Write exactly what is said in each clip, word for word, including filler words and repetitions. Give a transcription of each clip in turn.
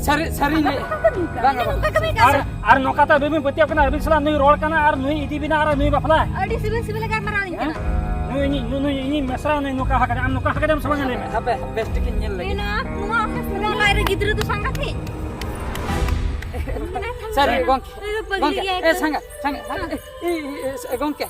ᱥᱟᱹᱨᱤ, ᱥᱟᱹᱨᱤᱧ ᱞᱟᱹᱭᱮᱫᱼᱟ᱾ ᱵᱟᱝ, ᱵᱟᱝ᱾ ᱱᱚᱝᱠᱟ ᱠᱟᱹᱢᱤ ᱠᱟᱱᱟ᱾ ᱟᱨ, ᱟᱨ ᱱᱚᱝᱠᱟ ᱛᱮ ᱟᱹᱵᱤᱱ ᱵᱤᱱ ᱯᱟᱹᱛᱭᱟᱹᱜ ᱠᱟᱱᱟ, ᱟᱹᱵᱤᱱ ᱥᱟᱞᱟᱜ ᱱᱩᱭ ᱨᱚᱲ ᱠᱟᱱᱟ ᱟᱨ ᱱᱩᱭ ᱤᱫᱤ ᱵᱤᱱᱟ ᱟᱨ ᱱᱩᱭ ᱵᱟᱯᱞᱟ᱾ ᱟᱹᱰᱤ ᱥᱤᱵᱤᱞ ᱥᱤᱵᱤᱞ ᱮ ᱜᱟᱞᱢᱟᱨᱟᱣ ᱟᱹᱞᱤᱧ ᱦᱮᱸ? ᱠᱟᱱᱟ᱾ ᱱᱩᱭ, ᱱᱩᱭ, ᱱᱩᱭ, ᱤᱧᱤᱡ ᱢᱮᱥᱨᱟ ᱱᱩᱭ ᱱᱚᱝᱠᱟ ᱦᱟᱠᱟᱫᱟ, ᱟᱢ ᱱᱚᱝᱠᱟ ᱦᱟᱠᱟᱫᱟᱢ ᱥᱮ ᱵᱟᱝ ᱞᱟᱹᱭ ᱢᱮ? ᱦᱟᱯᱮ, ᱵᱮᱥ ᱴᱷᱤᱠᱤᱧ ᱧᱮᱞ ᱞᱮᱜᱮ᱾ ᱢᱮᱱᱟ, ᱱᱚᱣᱟ ᱚᱯᱷᱤᱥ ᱨᱮ ᱞᱟᱡ ᱨᱮ ᱜᱤᱫᱽᱨᱟᱹ ᱫᱚ ᱥᱟᱸᱜᱟᱛᱤᱡ᱾ ᱥᱟᱹᱨᱤ ᱜᱚᱝᱠᱮ, ᱯᱟᱹᱜᱽᱞᱤ ᱜᱚᱝᱠᱮ, ᱜᱮᱭᱟᱭ ᱮ ᱛᱚ᱾ ᱥᱟᱸᱜᱟᱛ, ᱥᱟᱸᱜᱟᱛ, ᱮ, ᱮ, ᱮ, ᱜᱚᱝᱠᱮ᱾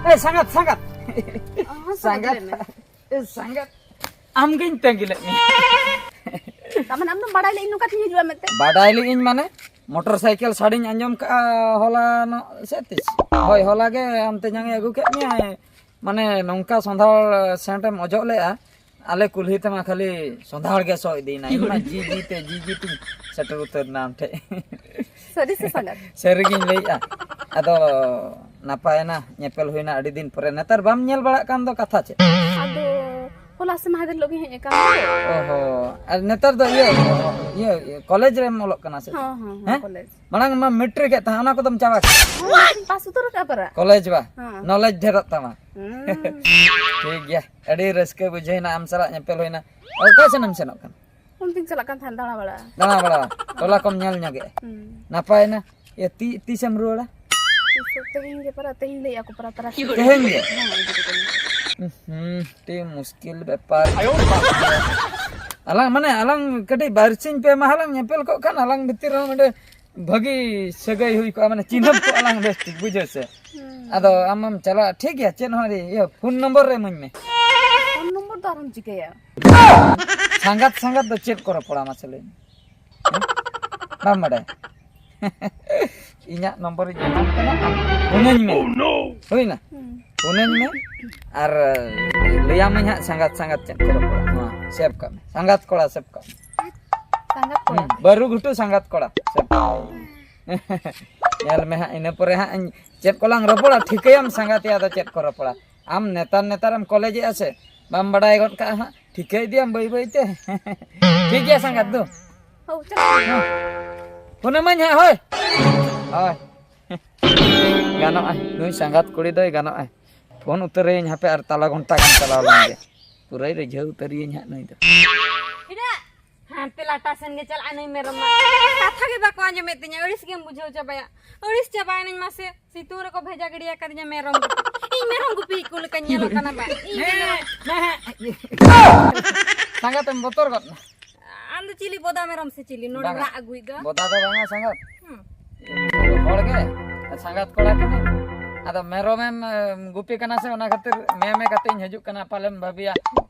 ᱮ, ᱥᱟᱸᱜᱟᱛ, ᱥᱟᱸᱜᱟᱛ᱾ ᱚ, ᱥᱟᱸᱜᱟᱛ ᱥᱟᱸᱜᱟᱛ᱾ ᱞᱟᱹᱭ ᱢᱮ᱾ ᱮ, ᱥᱟᱸᱜᱟᱛ, ᱟᱢᱜᱤᱧ ᱛᱟᱺᱜᱤ ᱞᱮᱫ ᱢᱮᱭᱟ᱾ ᱛᱟᱨᱢᱟᱱᱮ ᱟᱢ ᱫᱚᱢ ᱵᱟᱰᱟᱭ ᱞᱮᱫ ᱤᱧ ᱱᱚᱝᱠᱟ ᱛᱤᱧ ᱦᱤᱡᱩᱜᱼᱟ ᱢᱮᱱᱛᱮ? ᱵᱟᱰᱟᱭ ᱞᱮᱫ ᱤᱧ ᱢᱟᱱᱮ, ᱢᱚᱴᱚᱨ ᱥᱟᱭᱠᱮᱞ ᱥᱟᱰᱮᱧ ᱟᱸᱡᱚᱢ ᱠᱟᱜᱼᱟ ᱦᱚᱞᱟᱱᱚᱜ ᱥᱮ ᱛᱤᱥ? ᱦᱳᱭ, ᱦᱚᱞᱟ ᱜᱮ ᱟᱢ ᱛᱮᱧᱟᱝ ᱮ ᱟᱹᱜᱩ ᱠᱮᱫ ᱢᱮᱭᱟᱭ᱾ ᱢᱟᱱᱮ, ᱱᱚᱝᱠᱟ ᱥᱚᱸᱫᱷᱟᱲ ᱥᱮᱱᱴ ᱮᱢ ᱚᱡᱚᱜ ᱞᱮᱫᱼᱟ, ᱟᱞᱮ ᱠᱩᱞᱦᱤ ᱛᱮᱢᱟ ᱠᱷᱟᱹᱞᱤ ᱥᱚᱸᱫᱷᱟᱲ ᱜᱮ ᱥᱚ ᱤᱫᱤᱭᱮᱱᱟ᱾ ᱤᱧ ᱢᱟ ᱡᱤ ᱡᱤ ᱛᱮ, ᱡᱤ ᱡᱤ ᱛᱤᱧ ᱥᱮᱴᱮᱨ ᱩᱛᱟᱹᱨ ᱮᱱᱟ ᱟᱢ ᱴᱷᱮᱡ᱾ ᱥᱟᱹᱨᱤ ᱥᱮ ᱥᱟᱸᱜᱟᱛ? ᱥᱟᱹᱨᱤᱜᱤᱧ ᱞᱟᱹᱭᱮᱜᱼᱟ᱾ ᱟᱫᱚ ᱱᱟᱯᱟᱭᱮᱱᱟ, ᱧᱮᱯᱮᱞ ᱦᱩᱭᱱᱟ ᱟᱹᱰᱤ ᱫᱤᱱ ᱯᱚᱨᱮ᱾ ᱱᱮᱛᱟᱨ ᱵᱟᱢ ᱧᱮᱞ ᱵᱟᱲᱟᱜ ᱠᱟᱱ ᱫᱚ, ᱠᱟᱛᱷᱟ ᱪᱮᱫ? ᱟᱫᱚ ᱦᱚᱞᱟ ᱥᱮ ᱢᱟᱦᱫᱮᱨ ᱦᱤᱞᱳᱜ ᱜᱮ ᱦᱮᱡ ᱟᱠᱟᱱ᱾ ᱚ ᱦᱚ, ᱟᱨ ᱱᱮᱛᱟᱨ ᱫᱚ ᱤᱭᱟᱹ, ᱤᱭᱟᱹ, ᱤᱭᱟᱹ, ᱠᱚᱞᱮᱡᱽ ᱨᱮᱢ ᱚᱞᱚᱜ ᱠᱟᱱᱟ ᱥᱮ? ᱦᱚᱸ, ᱦᱚᱸ, ᱦᱚᱸ, ᱦᱮᱸ? ᱠᱚᱞᱮᱡᱽ᱾ ᱢᱟᱲᱟᱝ ᱢᱟ ᱢᱮᱴᱨᱤᱠ ᱮᱫ ᱛᱟᱦᱮᱸᱫ, ᱚᱱᱟ ᱠᱚᱫᱚᱢ ᱪᱟᱵᱟ ᱠᱮᱫᱟ? ᱯᱟᱥ ᱩᱛᱟᱹᱨ ᱟᱠᱟᱫᱼᱟ ᱯᱟᱨᱟ᱾ ᱠᱚᱞᱮᱡᱽ ᱵᱟ, ᱦᱚᱸ᱾ ᱱᱚᱞᱮᱡᱽ ᱰᱷᱮᱨᱚᱜ ᱛᱟᱢᱟ᱾ ᱦᱩᱸ᱾ ᱴᱷᱤᱠ ᱜᱮᱭᱟ, ᱟᱹᱰᱤ ᱨᱟᱹᱥᱠᱟᱹ ᱵᱩᱡᱷᱟᱹᱣᱮᱱᱟ, ᱟᱢ ᱥᱟᱞᱟᱜ ᱧᱮᱯᱮᱞ ᱦᱩᱭᱱᱟ᱾ ᱚᱠᱟ ᱥᱮᱱ ᱮᱢ ᱥᱮᱱᱚᱜ ᱠᱟᱱᱟ? ᱚᱱᱛᱮᱧ ᱪᱟᱞᱟᱜ ᱠᱟᱱ ᱛᱟᱦᱮᱸᱫ ᱫᱟᱬᱟ ᱵᱟᱲᱟ᱾ ᱫᱟᱬᱟ ᱵᱟᱲᱟ, ᱴᱚᱞᱟ ᱠᱚᱢ ᱧᱮᱞ ᱧᱚᱜᱮᱜᱼᱟ᱾ ᱦᱩᱸ᱾ ᱱᱟᱯᱟᱭᱮᱱᱟ᱾ ᱮ, ᱛᱤ-, ᱛᱤᱥᱮᱢ ᱨᱩᱣᱟᱹᱲᱟ? ᱛᱤᱥ ᱛᱮᱦᱮᱧ ᱜᱮ ᱯᱟᱨᱟ, ᱛᱮᱦᱮᱧ ᱞᱟᱹᱭᱮᱜᱼᱟ ᱠᱚ ᱯᱟᱨᱟ ᱛᱟᱨᱟ᱾ ᱛᱮᱦᱮᱧ ᱜᱮ? ᱦᱮᱸ, ᱤᱫᱤ ᱠᱟᱛᱮ᱾ ᱦᱩᱸ, ᱟᱹᱰᱤ ᱢᱩᱥᱠᱤᱞ ᱵᱮᱯᱟᱨ᱾ ᱟᱞᱟᱝ, ᱢᱟᱱᱮ, ᱟᱞᱟᱝ ᱠᱟᱹᱴᱤᱡ ᱵᱟᱨᱥᱤᱧ ᱯᱮ ᱢᱟᱦᱟ ᱞᱟᱝ ᱧᱮᱯᱮᱞ ᱠᱚᱜ ᱠᱷᱟᱱ, ᱟᱞᱟᱝ ᱵᱷᱤᱛᱤᱨ ᱨᱮᱦᱚᱸ ᱢᱤᱫᱴᱮᱱ ᱵᱷᱟᱹᱜᱤ ᱥᱟᱹᱜᱟᱹᱭ ᱦᱩᱭ ᱠᱚᱜᱼᱟ, ᱢᱟᱱᱮ, ᱪᱤᱱᱦᱟᱹᱯ ᱠᱚᱜᱼᱟ ᱞᱟᱝ ᱵᱮᱥ ᱴᱷᱤᱠ, ᱵᱩᱡᱷᱟᱹᱣ ᱥᱮ? ᱦᱩᱸ᱾ ᱟᱫᱚ ᱟᱢᱮᱢ ᱪᱟᱞᱟᱜᱼᱟ, ᱴᱷᱤᱠ ᱜᱮᱭᱟ, ᱪᱮᱫ ᱦᱚᱸ ᱟᱹᱰᱤ, ᱤᱭᱟᱹ, ᱯᱷᱳᱱ ᱱᱚᱢᱵᱚᱨ ᱨᱮ ᱤᱢᱟᱹᱧ ᱢᱮ᱾ ᱯᱷᱳᱱ ᱱᱚᱢᱵᱚᱨ ᱫᱚ ᱟᱨᱦᱚᱸᱢ ᱪᱤᱠᱟᱹᱭᱟ? ᱥᱟᱸᱜᱟᱛ, ᱥᱟᱸᱜᱟᱛ ᱫᱚ ᱪᱮᱫ ᱠᱚ ᱨᱚᱯᱚᱲᱟ, ᱢᱟᱥᱮ ᱞᱟᱹᱭ ᱢᱮ? ᱦᱮᱸ? ᱵᱟᱢ ᱵᱟᱰᱟᱭᱟ? ᱤᱧᱟᱹᱜ ᱱᱚᱢᱵᱚᱨ ᱤᱧ ᱮᱢᱟᱢ ᱠᱟᱱᱟ, ᱟᱢ ᱯᱷᱳᱱᱟᱹᱧ ᱢᱮ᱾ ᱦᱩᱭᱱᱟ? ᱦᱩᱸ᱾ ᱯᱷᱳᱱᱟᱹᱧ ᱢᱮ ᱟᱨ ᱞᱟᱹᱭᱟᱢᱟᱹᱧ ᱦᱟᱸᱜ ᱥᱟᱸᱜᱟᱛ, ᱥᱟᱸᱜᱟᱛ ᱪᱮᱫ ᱠᱚ ᱨᱚᱯᱚᱲᱟ᱾ ᱱᱚᱣᱟ ᱥᱮᱵᱷ ᱠᱟᱜ ᱢᱮ, ᱥᱟᱸᱜᱟᱛ ᱠᱚᱲᱟ ᱥᱮᱵᱷ ᱠᱟᱜ ᱢᱮ᱾ ᱥᱟᱸᱜᱟᱛ ᱠᱚᱲᱟ? ᱦᱩᱸ, ᱵᱟᱹᱨᱩ ᱜᱷᱩᱴᱩ ᱥᱟᱸᱜᱟᱛ ᱠᱚᱲᱟ ᱥᱮᱵᱷ ᱠᱟᱜ ᱢᱮ᱾ ᱧᱮᱞ ᱢᱮ ᱦᱟᱸᱜ, ᱤᱱᱟᱹ ᱯᱚᱨᱮ ᱦᱟᱸᱜ ᱤᱧ ᱪᱮᱫ ᱠᱚᱞᱟᱝ ᱨᱚᱯᱚᱲᱟ, ᱴᱷᱤᱠᱟᱹᱭᱟᱢ ᱥᱟᱸᱜᱟᱛᱮ ᱟᱫᱚ ᱪᱮᱫ ᱠᱚ ᱨᱚᱯᱚᱲᱟ᱾ ᱟᱢ ᱱᱮᱛᱟᱨ ᱱᱮᱛᱟᱨ ᱮᱢ ᱠᱚᱞᱮᱡᱮᱜᱼᱟ ᱥᱮ? ᱵᱟᱢ ᱵᱟᱰᱟᱭ ᱜᱚᱫ ᱠᱟᱜᱼᱟ ᱦᱟᱸᱜ, ᱴᱷᱤᱠᱟᱹ ᱤᱫᱤᱭᱟᱢ ᱵᱟᱹᱭ ᱵᱟᱹᱭ ᱛᱮ᱾ ᱴᱷᱤᱠ ᱜᱮᱭᱟ ᱥᱟᱸᱜᱟᱛ ᱫᱩ᱾ ᱦᱳ, ᱪᱟᱞᱟᱜ ᱠᱟᱱᱟ᱾ ᱯᱷᱳᱱ ᱟᱹᱢᱟᱹᱧ ᱦᱟᱸᱜ, ᱦᱳᱭ᱾ ᱦᱳᱭ᱾ ᱜᱟᱱᱚᱜᱼᱟᱭ, ᱱᱩᱭ ᱥᱟᱸᱜᱟᱛ ᱠᱩᱲᱤ ᱫᱚᱭ ᱜᱟᱱᱚᱜᱼᱟᱭ᱾ ᱯᱷᱳᱱ ᱩᱛᱟᱹᱨᱟᱹᱭᱟᱹᱧ ᱦᱟᱯᱮ, ᱟᱨ ᱛᱟᱞᱟ ᱜᱷᱚᱱᱴᱟ ᱜᱟᱱ ᱪᱟᱞᱟᱣ ᱞᱮᱱ ᱜᱮ᱾ ᱯᱩᱨᱟᱹᱭ ᱨᱤᱡᱷᱟᱹᱣ ᱩᱛᱟᱹᱨᱤᱭᱟᱹᱧ ᱦᱟᱸᱜ ᱱᱩᱭ ᱫᱚ᱾ ᱪᱮᱫᱟᱜ? ᱦᱟᱱᱛᱮ ᱞᱟᱴᱟ ᱥᱮᱱ ᱜᱮ ᱪᱟᱞᱟᱜᱼᱟ ᱱᱩᱭ ᱢᱮᱨᱚᱢ ᱢᱟ᱾ ᱠᱟᱛᱷᱟ ᱜᱮ ᱵᱟᱠᱚ ᱟᱸᱡᱚᱢᱮᱫ ᱛᱤᱧᱟ, ᱟᱹᱲᱤᱥ ᱜᱮᱢ ᱵᱩᱡᱷᱟᱹᱣ ᱪᱟᱵᱟᱭᱟ᱾ ᱟᱹᱲᱤᱥ ᱪᱟᱵᱟᱭᱮᱱᱟᱹᱧ ᱢᱟᱥᱮ, ᱥᱤᱛᱩᱝ ᱨᱮᱠᱚ ᱵᱷᱮᱡᱟ ᱜᱤᱰᱤ ᱟᱠᱟᱫᱤᱧᱟ ᱢᱮᱨᱚᱢ ᱜᱩᱯᱤ᱾ ᱤᱧ ᱢᱮᱨᱚᱢ ᱜᱩᱯᱤ ᱠᱚ ᱞᱮᱠᱟᱧ ᱧᱮᱞᱚᱜ ᱠᱟᱱᱟ ᱵᱟ? ᱤᱧ ᱢᱮᱨᱚᱢ ᱥᱟᱸᱜᱟᱛᱮᱢ ᱵᱚᱛᱚᱨ ᱜᱚᱫ ᱱᱟ᱾ ᱟᱢ ᱫᱚ ᱪᱤᱞᱤ ᱵᱚᱫᱟ ᱢᱮᱨᱚᱢ ᱥᱮ ᱪᱤᱞᱤ ᱱᱚᱰᱮ ᱵᱟᱝᱟ᱾ ᱨᱟᱜ ᱟᱹᱜᱩᱭᱮᱫ ᱫᱚ? ᱵᱚᱫᱟ ᱫᱚ ᱵᱟᱝᱟ ᱥᱟᱸᱜᱟᱛ᱾ ᱦᱩᱸ᱾ ᱦᱚᱲ ᱜᱮ, ᱥᱟᱸᱜᱟᱛ ᱠᱚᱲᱟ ᱠᱟᱹᱱᱟᱹᱧ᱾ ᱟᱫᱚ ᱢᱮᱨᱚᱢᱮᱢ, ᱮ, ᱜᱩᱯᱤ ᱠᱟᱱᱟ ᱥᱮ, ᱚᱱᱟ ᱠᱷᱟᱹᱛᱤᱨ ᱢᱮ ᱢᱮ ᱠᱟᱛᱮ ᱤᱧ ᱦᱤᱡᱩᱜ ᱠᱟᱱᱟ, ᱯᱟᱞᱮᱢ ᱵᱷᱟᱹᱵᱤᱭᱟ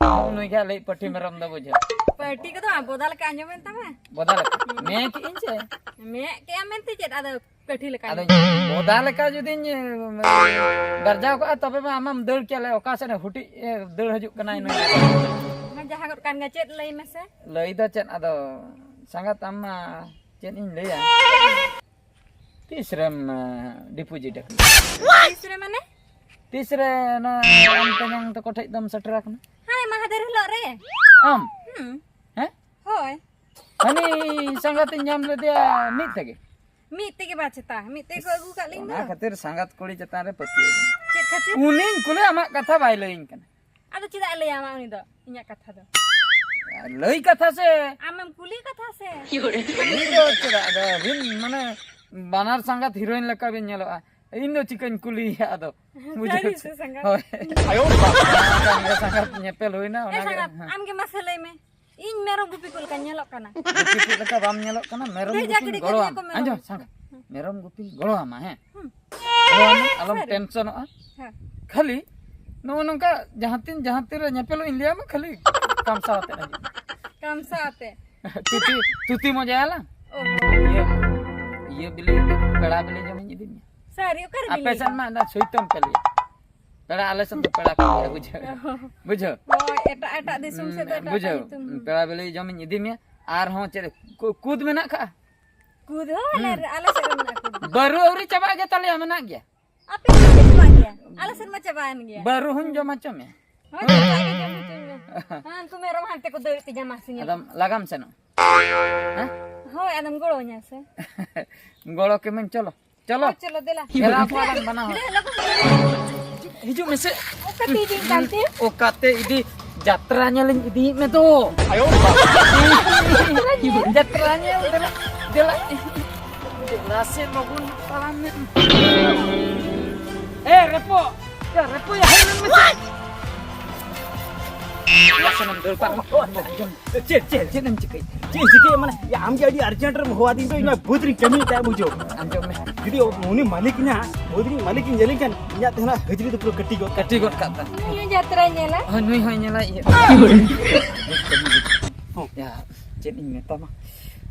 ᱱᱩᱭ ᱜᱮ ᱦᱟᱸᱜ ᱞᱟᱹᱭ ᱯᱟᱹᱴᱷᱤ ᱢᱮᱨᱚᱢ ᱫᱚ ᱵᱩᱡᱷᱟᱹᱣ᱾ ᱯᱟᱹᱴᱷᱤ ᱠᱚᱫᱚ ᱵᱚᱫᱟ ᱞᱮᱠᱟ ᱟᱸᱡᱚᱢᱮᱱ ᱛᱟᱢᱟ᱾ ᱵᱚᱫᱟ ᱞᱮᱠᱟ? ᱢᱮ ᱠᱮᱜ ᱤᱧ ᱥᱮ? ᱢᱮ ᱠᱮᱜ ᱟᱢ ᱢᱮᱱᱛᱮ ᱪᱮᱫ ᱟᱫᱚ? ᱯᱟᱹᱴᱷᱤ ᱞᱮᱠᱟ ᱟᱫᱚ ᱜᱮ᱾ ᱵᱚᱫᱟ ᱞᱮᱠᱟ ᱡᱩᱫᱤᱧ, ᱮ, ᱜᱟᱨᱡᱟᱣ ᱠᱚᱜᱼᱟ, ᱛᱚᱵᱮ ᱢᱟ ᱟᱢᱮᱢ ᱫᱟᱹᱲ ᱠᱮᱭᱟ, ᱞᱮ ᱚᱠᱟ ᱥᱮᱫ ᱮ ᱦᱩᱴᱤᱡ ᱮ ᱫᱟᱹᱲ ᱦᱤᱡᱩᱜ ᱠᱟᱱᱟᱭ ᱱᱩᱭ᱾ ᱢᱟ ᱡᱟᱦᱟᱸ ᱜᱚᱫ ᱠᱟᱱ ᱜᱮ, ᱪᱮᱫ ᱞᱟᱹᱭ ᱢᱮᱥᱮ? ᱞᱟᱹᱭ ᱫᱚ ᱪᱮᱫ ᱟᱫᱚ ᱥᱟᱸᱜᱟᱛ ᱟᱢ ᱢᱟ ᱪᱮᱫ ᱤᱧ ᱞᱟᱹᱭᱟ? ᱛᱤᱥ ᱨᱮᱢ, ᱮ, ᱰᱤᱯᱚᱡᱤᱴ ᱟᱠᱟᱱᱟ? ᱛᱤᱥ ᱨᱮ ᱢᱟᱱᱮ? ᱛᱤᱥ ᱨᱮ ᱚᱱᱟ ᱟᱢ ᱛᱮᱧᱟᱝ ᱛᱟᱠᱚ ᱴᱷᱮᱡ ᱫᱚᱢ ᱥᱮᱴᱮᱨ ᱟᱠᱟᱱᱟ? ᱦᱟᱱᱮ ᱢᱟᱦᱟᱫᱮᱨ ᱦᱤᱞᱳᱜ ᱨᱮ᱾ ᱟᱢ? ᱦᱩᱸ᱾ ᱦᱮᱸ? ᱦᱳᱭ᱾ ᱦᱟᱹᱱᱤ ᱥᱟᱸᱜᱟᱛᱤᱧ ᱧᱟᱢ ᱞᱮᱫᱮᱭᱟ ᱢᱤᱫ ᱛᱮᱜᱮ᱾ ᱢᱤᱫ ᱛᱮᱜᱮ ᱵᱟ ᱪᱮᱛᱟ, ᱢᱤᱫ ᱛᱮᱜᱮ ᱠᱚ ᱟᱹᱜᱩ ᱠᱟᱜ ᱞᱤᱧ ᱫᱚ᱾ ᱚᱱᱟ ᱠᱷᱟᱹᱛᱤᱨ ᱥᱟᱸᱜᱟᱛ ᱠᱩᱲᱤ ᱪᱮᱛᱟᱱ ᱨᱮ ᱯᱟᱹᱛᱭᱟᱹᱣ ᱫᱚ᱾ ᱪᱮᱫ ᱠᱷᱟᱹᱛᱤᱨ? ᱩᱱᱤᱧ ᱠᱩᱞᱤ ᱟᱢᱟᱜ ᱠᱟᱛᱷᱟ ᱵᱟᱭ ᱞᱟᱹᱭᱟᱹᱧ ᱠᱟᱱᱟ᱾ ᱟᱫᱚ ᱪᱮᱫᱟᱜ ᱮ ᱞᱟᱹᱭᱟᱢᱟ ᱩᱱᱤ ᱫᱚ ᱤᱧᱟᱜ ᱠᱟᱛᱷᱟ ᱫᱚ? ᱞᱟᱹᱭ ᱠᱟᱛᱷᱟ ᱥᱮ᱾ ᱟᱢᱮᱢ ᱠᱩᱞᱤ ᱠᱟᱛᱷᱟ ᱥᱮ? ᱩᱱᱤ ᱫᱚ ᱪᱮᱫᱟᱜ ᱟᱫᱚ ᱟᱹᱵᱤᱱ ᱢᱟᱱᱮ ᱵᱟᱱᱟᱨ ᱥᱟᱸᱜᱟᱛ ᱦᱤᱨᱳᱭᱤᱱ ᱞᱮᱠᱟ ᱵᱤᱱ ᱧᱮᱞᱚᱜᱼᱟ᱾ ᱤᱧ ᱫᱚ ᱪᱤᱠᱟᱹᱧ ᱠᱩᱞᱤᱭᱮᱭᱟ ᱟᱫᱚ? ᱵᱩᱡᱷᱟᱹᱣ ᱥᱟᱹᱨᱤ ᱥᱮ ᱥᱟᱸᱜᱟᱛ? ᱦᱳᱭ᱾ ᱟᱭᱳ ᱵᱟᱵᱟ᱾ ᱥᱟᱸᱜᱟᱛ ᱧᱮᱯᱮᱞ ᱦᱩᱭᱱᱟ, ᱮ ᱚᱱᱟᱜᱮ᱾ ᱥᱟᱸᱜᱟᱛ, ᱟᱢ ᱜᱮ ᱢᱟᱥᱮ ᱞᱟᱹᱭ ᱢᱮ᱾ ᱤᱧ ᱢᱮᱨᱚᱢ ᱜᱩᱯᱤ ᱠᱚ ᱞᱮᱠᱟᱧ ᱧᱮᱞᱚᱜ ᱠᱟᱱᱟ? ᱜᱩᱯᱤ ᱠᱚ ᱞᱮᱠᱟ ᱵᱟᱢ ᱧᱮᱞᱚᱜ ᱠᱟᱱᱟ, ᱢᱮᱨᱚᱢ ᱵᱷᱮᱡᱟ ᱜᱩᱯᱤᱧ ᱜᱤᱰᱤ ᱜᱚᱲᱚ ᱠᱟᱫᱤᱧᱟ ᱟᱢᱟ᱾ ᱠᱚ ᱢᱮᱨᱚᱢ᱾ ᱟᱸᱡᱚᱢ, ᱥᱟᱸᱜᱟ, ᱢᱮᱨᱚᱢ ᱜᱩᱯᱤᱧ ᱜᱚᱲᱚ ᱟᱢᱟ, ᱦᱮᱸ? ᱦᱩᱸ᱾ ᱜᱚᱲᱚ ᱟᱢᱟ, ᱟᱞᱚᱢ ᱥᱟᱹᱨᱤ᱾ ᱴᱮᱱᱥᱚᱱᱚᱜᱼᱟ᱾ ᱦᱮᱸ᱾ ᱠᱷᱟᱹᱞᱤ ᱱᱚᱜᱼᱚ ᱱᱚᱝᱠᱟ ᱡᱟᱦᱟᱸ ᱛᱤᱱ, ᱡᱟᱦᱟᱸ ᱛᱤᱱ ᱨᱮ ᱧᱮᱯᱮᱞᱚᱜ ᱤᱧ ᱞᱟᱹᱭᱟᱢᱟ, ᱠᱷᱟᱹᱞᱤ ᱠᱟᱢᱥᱟᱣ ᱟᱛᱮ ᱦᱤᱡᱩᱜ ᱢᱮ᱾ ᱠᱟᱢᱥᱟᱣ ᱟᱛᱮ? ᱛᱩᱛᱤ, ᱛᱩᱛᱤ ᱢᱚᱡᱟᱭᱟᱞᱟᱝ᱾ ᱚ᱾ ᱤᱭᱟᱹ, ᱤᱭᱟᱹ ᱵᱤᱞᱤ, ᱯᱮᱲᱟ ᱵᱤᱞᱤ ᱡᱚᱢᱤᱧ ᱤᱫᱤ ᱢᱮᱭᱟ᱾ ᱥᱟᱹᱨᱤ, ᱚᱠᱟᱨᱮ ᱟᱯᱮ ᱵᱤᱞᱤ? ᱥᱮᱱ ᱢᱟ ᱚᱱᱟ ᱥᱩᱭᱛᱚᱢ ᱯᱮ ᱞᱟᱹᱭᱟ᱾ ᱯᱮᱲᱟ ᱟᱞᱮ ᱥᱮᱫ ᱫᱚ ᱯᱮᱲᱟ ᱠᱚ ᱦᱩᱭᱩᱜᱼᱟ, ᱵᱩᱡᱷᱟᱹᱣ? ᱵᱩᱡᱷᱟᱹᱣ? ᱦᱳᱭ, ᱮᱴᱟᱜ, ᱮᱴᱟᱜ ᱫᱤᱥᱚᱢ ᱥᱮᱫ ᱫᱚ ᱮᱴᱟᱜ, ᱵᱩᱡᱷᱟᱹᱣ? ᱮᱴᱟᱜ ᱧᱩᱛᱩᱢ᱾ ᱯᱮᱲᱟ ᱵᱤᱞᱤ ᱡᱚᱢᱤᱧ ᱤᱫᱤ ᱢᱮᱭᱟ᱾ ᱟᱨᱦᱚᱸ ᱪᱮᱫ ᱠᱩ-, ᱠᱩᱫ ᱢᱮᱱᱟᱜ ᱠᱟᱜᱼᱟ? ᱠᱩᱫ ᱦᱚᱸ ᱟᱞᱮ, ᱦᱩᱸ᱾ ᱟᱞᱮ ᱥᱮᱫ ᱨᱮ ᱢᱮᱱᱟᱜᱼᱟ ᱠᱩᱫ᱾ ᱵᱟᱹᱨᱩ ᱟᱹᱣᱨᱤ ᱪᱟᱵᱟᱜ ᱜᱮ ᱛᱟᱞᱮᱭᱟ, ᱢᱮᱱᱟᱜ ᱜᱮᱭᱟ᱾ ᱟᱯᱮ ᱥᱮᱫ ᱫᱚ ᱪᱟᱵᱟᱜ ᱜᱮᱭᱟ? ᱟᱞᱮ ᱥᱮᱫ ᱢᱟ ᱪᱟᱵᱟᱭᱮᱱ ᱜᱮᱭᱟ᱾ ᱵᱟᱹᱨᱩ ᱦᱚᱸᱧ ᱡᱚᱢ ᱦᱚᱪᱚ ᱢᱮᱭᱟ᱾ ᱦᱳᱭ, ᱪᱟᱵᱟ ᱜᱮ ᱡᱚᱢ ᱦᱚᱪᱚᱧ ᱢᱮ᱾ ᱦᱮᱸ, ᱩᱱᱠᱩ ᱢᱮᱨᱚᱢ ᱦᱟᱱᱛᱮ ᱠᱚ ᱫᱟᱹᱲᱮᱫ ᱛᱤᱧᱟ, ᱢᱟᱥᱮ ᱧᱮᱞ᱾ ᱟᱫᱚᱢ ᱞᱟᱜᱟᱢ ᱥᱮᱱᱚᱜ? ᱦᱮᱸ? ᱦᱳᱭ, ᱟᱫᱚᱢ ᱜᱚᱲᱚᱧᱟ ᱥᱮ? ᱜᱚᱲᱚ ᱠᱮᱢᱟᱹᱧ, ᱪᱚᱞᱚ᱾ ᱪᱚᱞᱚ᱾ ᱦᱳᱭ, ᱪᱚᱞᱚ, ᱫᱮᱞᱟ᱾ ᱫᱮᱞᱟ, ᱟᱵᱚ ᱟᱞᱟᱝ ᱵᱟᱱᱟ ᱦᱚᱲ᱾ ᱫᱮᱞᱟ, ᱞᱚᱜᱚᱱ᱾ ᱦᱤᱡᱩᱜ ᱢᱮᱥᱮ᱾ ᱚᱠᱟᱛᱮ ᱤᱫᱤᱧ ᱠᱟᱱ ᱛᱮ? ᱚᱠᱟᱛᱮ ᱤᱫᱤ? ᱡᱟᱛᱨᱟ ᱧᱮᱞᱤᱧ ᱤᱫᱤᱭᱮᱫ ᱢᱮ ᱫᱚ᱾ ᱡᱟᱛᱨᱟ ᱧᱮᱞ, ᱫᱮᱞᱟ, ᱫᱮᱞᱟ᱾ ᱫᱮᱞᱟ ᱥᱮ ᱞᱚᱜᱚᱱ ᱛᱟᱲᱟᱢ ᱢᱮ᱾ ᱮ, ᱨᱮᱯᱚ᱾ ᱮ, ᱨᱮᱯᱚ, ᱭᱟ, ᱦᱮᱡ ᱞᱮᱱ ᱢᱮᱥᱮ᱾ ᱫᱮᱞᱟ ᱥᱮ ᱱᱚᱢ ᱫᱟᱹᱲ ᱯᱟᱨᱚᱢ᱾ ᱪᱮᱫ, ᱪᱮᱫ, ᱪᱮᱫ ᱮᱢ ᱪᱤᱠᱟᱹᱭ? ᱪᱮᱫ ᱤᱧ ᱪᱤᱠᱟᱹᱭᱟ? ᱢᱟᱱᱮ, ᱭᱟ, ᱟᱢ ᱜᱮ ᱟᱹᱰᱤ urgent ᱨᱮᱢ ᱦᱚᱦᱚᱣᱟᱫᱤᱧ ᱫᱚ, ᱤᱧ ᱢᱟ ᱵᱟᱹᱫᱽ ᱨᱤᱧ ᱠᱟᱹᱢᱤᱭᱮᱫ ᱛᱟᱦᱮᱸᱫ, ᱵᱩᱡᱷᱟᱹᱣ᱾ ᱟᱸᱡᱚᱢ ᱢᱮ᱾ ᱡᱩᱫᱤ ᱩᱱᱤ ᱢᱟᱹᱞᱤᱠ ᱤᱧᱟᱹ, ᱵᱟᱹᱫᱽ ᱨᱤᱱᱤᱡ ᱢᱟᱹᱞᱤᱠ ᱤᱧ ᱧᱮᱞᱮ ᱠᱷᱟᱱ, ᱤᱧᱟᱹᱜ ᱛᱮ ᱱᱟᱜ ᱦᱟᱹᱡᱨᱤ ᱫᱚ ᱯᱩᱨᱟᱹ ᱠᱟᱹᱴᱤ ᱜᱚᱫ ᱠᱟᱜ ᱛᱟᱢ᱾ ᱱᱩᱭ ᱦᱚᱸ ᱡᱟᱛᱨᱟᱭ ᱧᱮᱞᱟ᱾ ᱦᱳᱭ, ᱱᱩᱭ ᱦᱚᱸᱭ ᱧᱮᱞᱟ, ᱤᱭᱟᱹ᱾ ᱦᱚᱸ᱾ ᱭᱟ, ᱪᱮᱫ ᱤᱧ ᱢᱮᱛᱟᱢᱟ,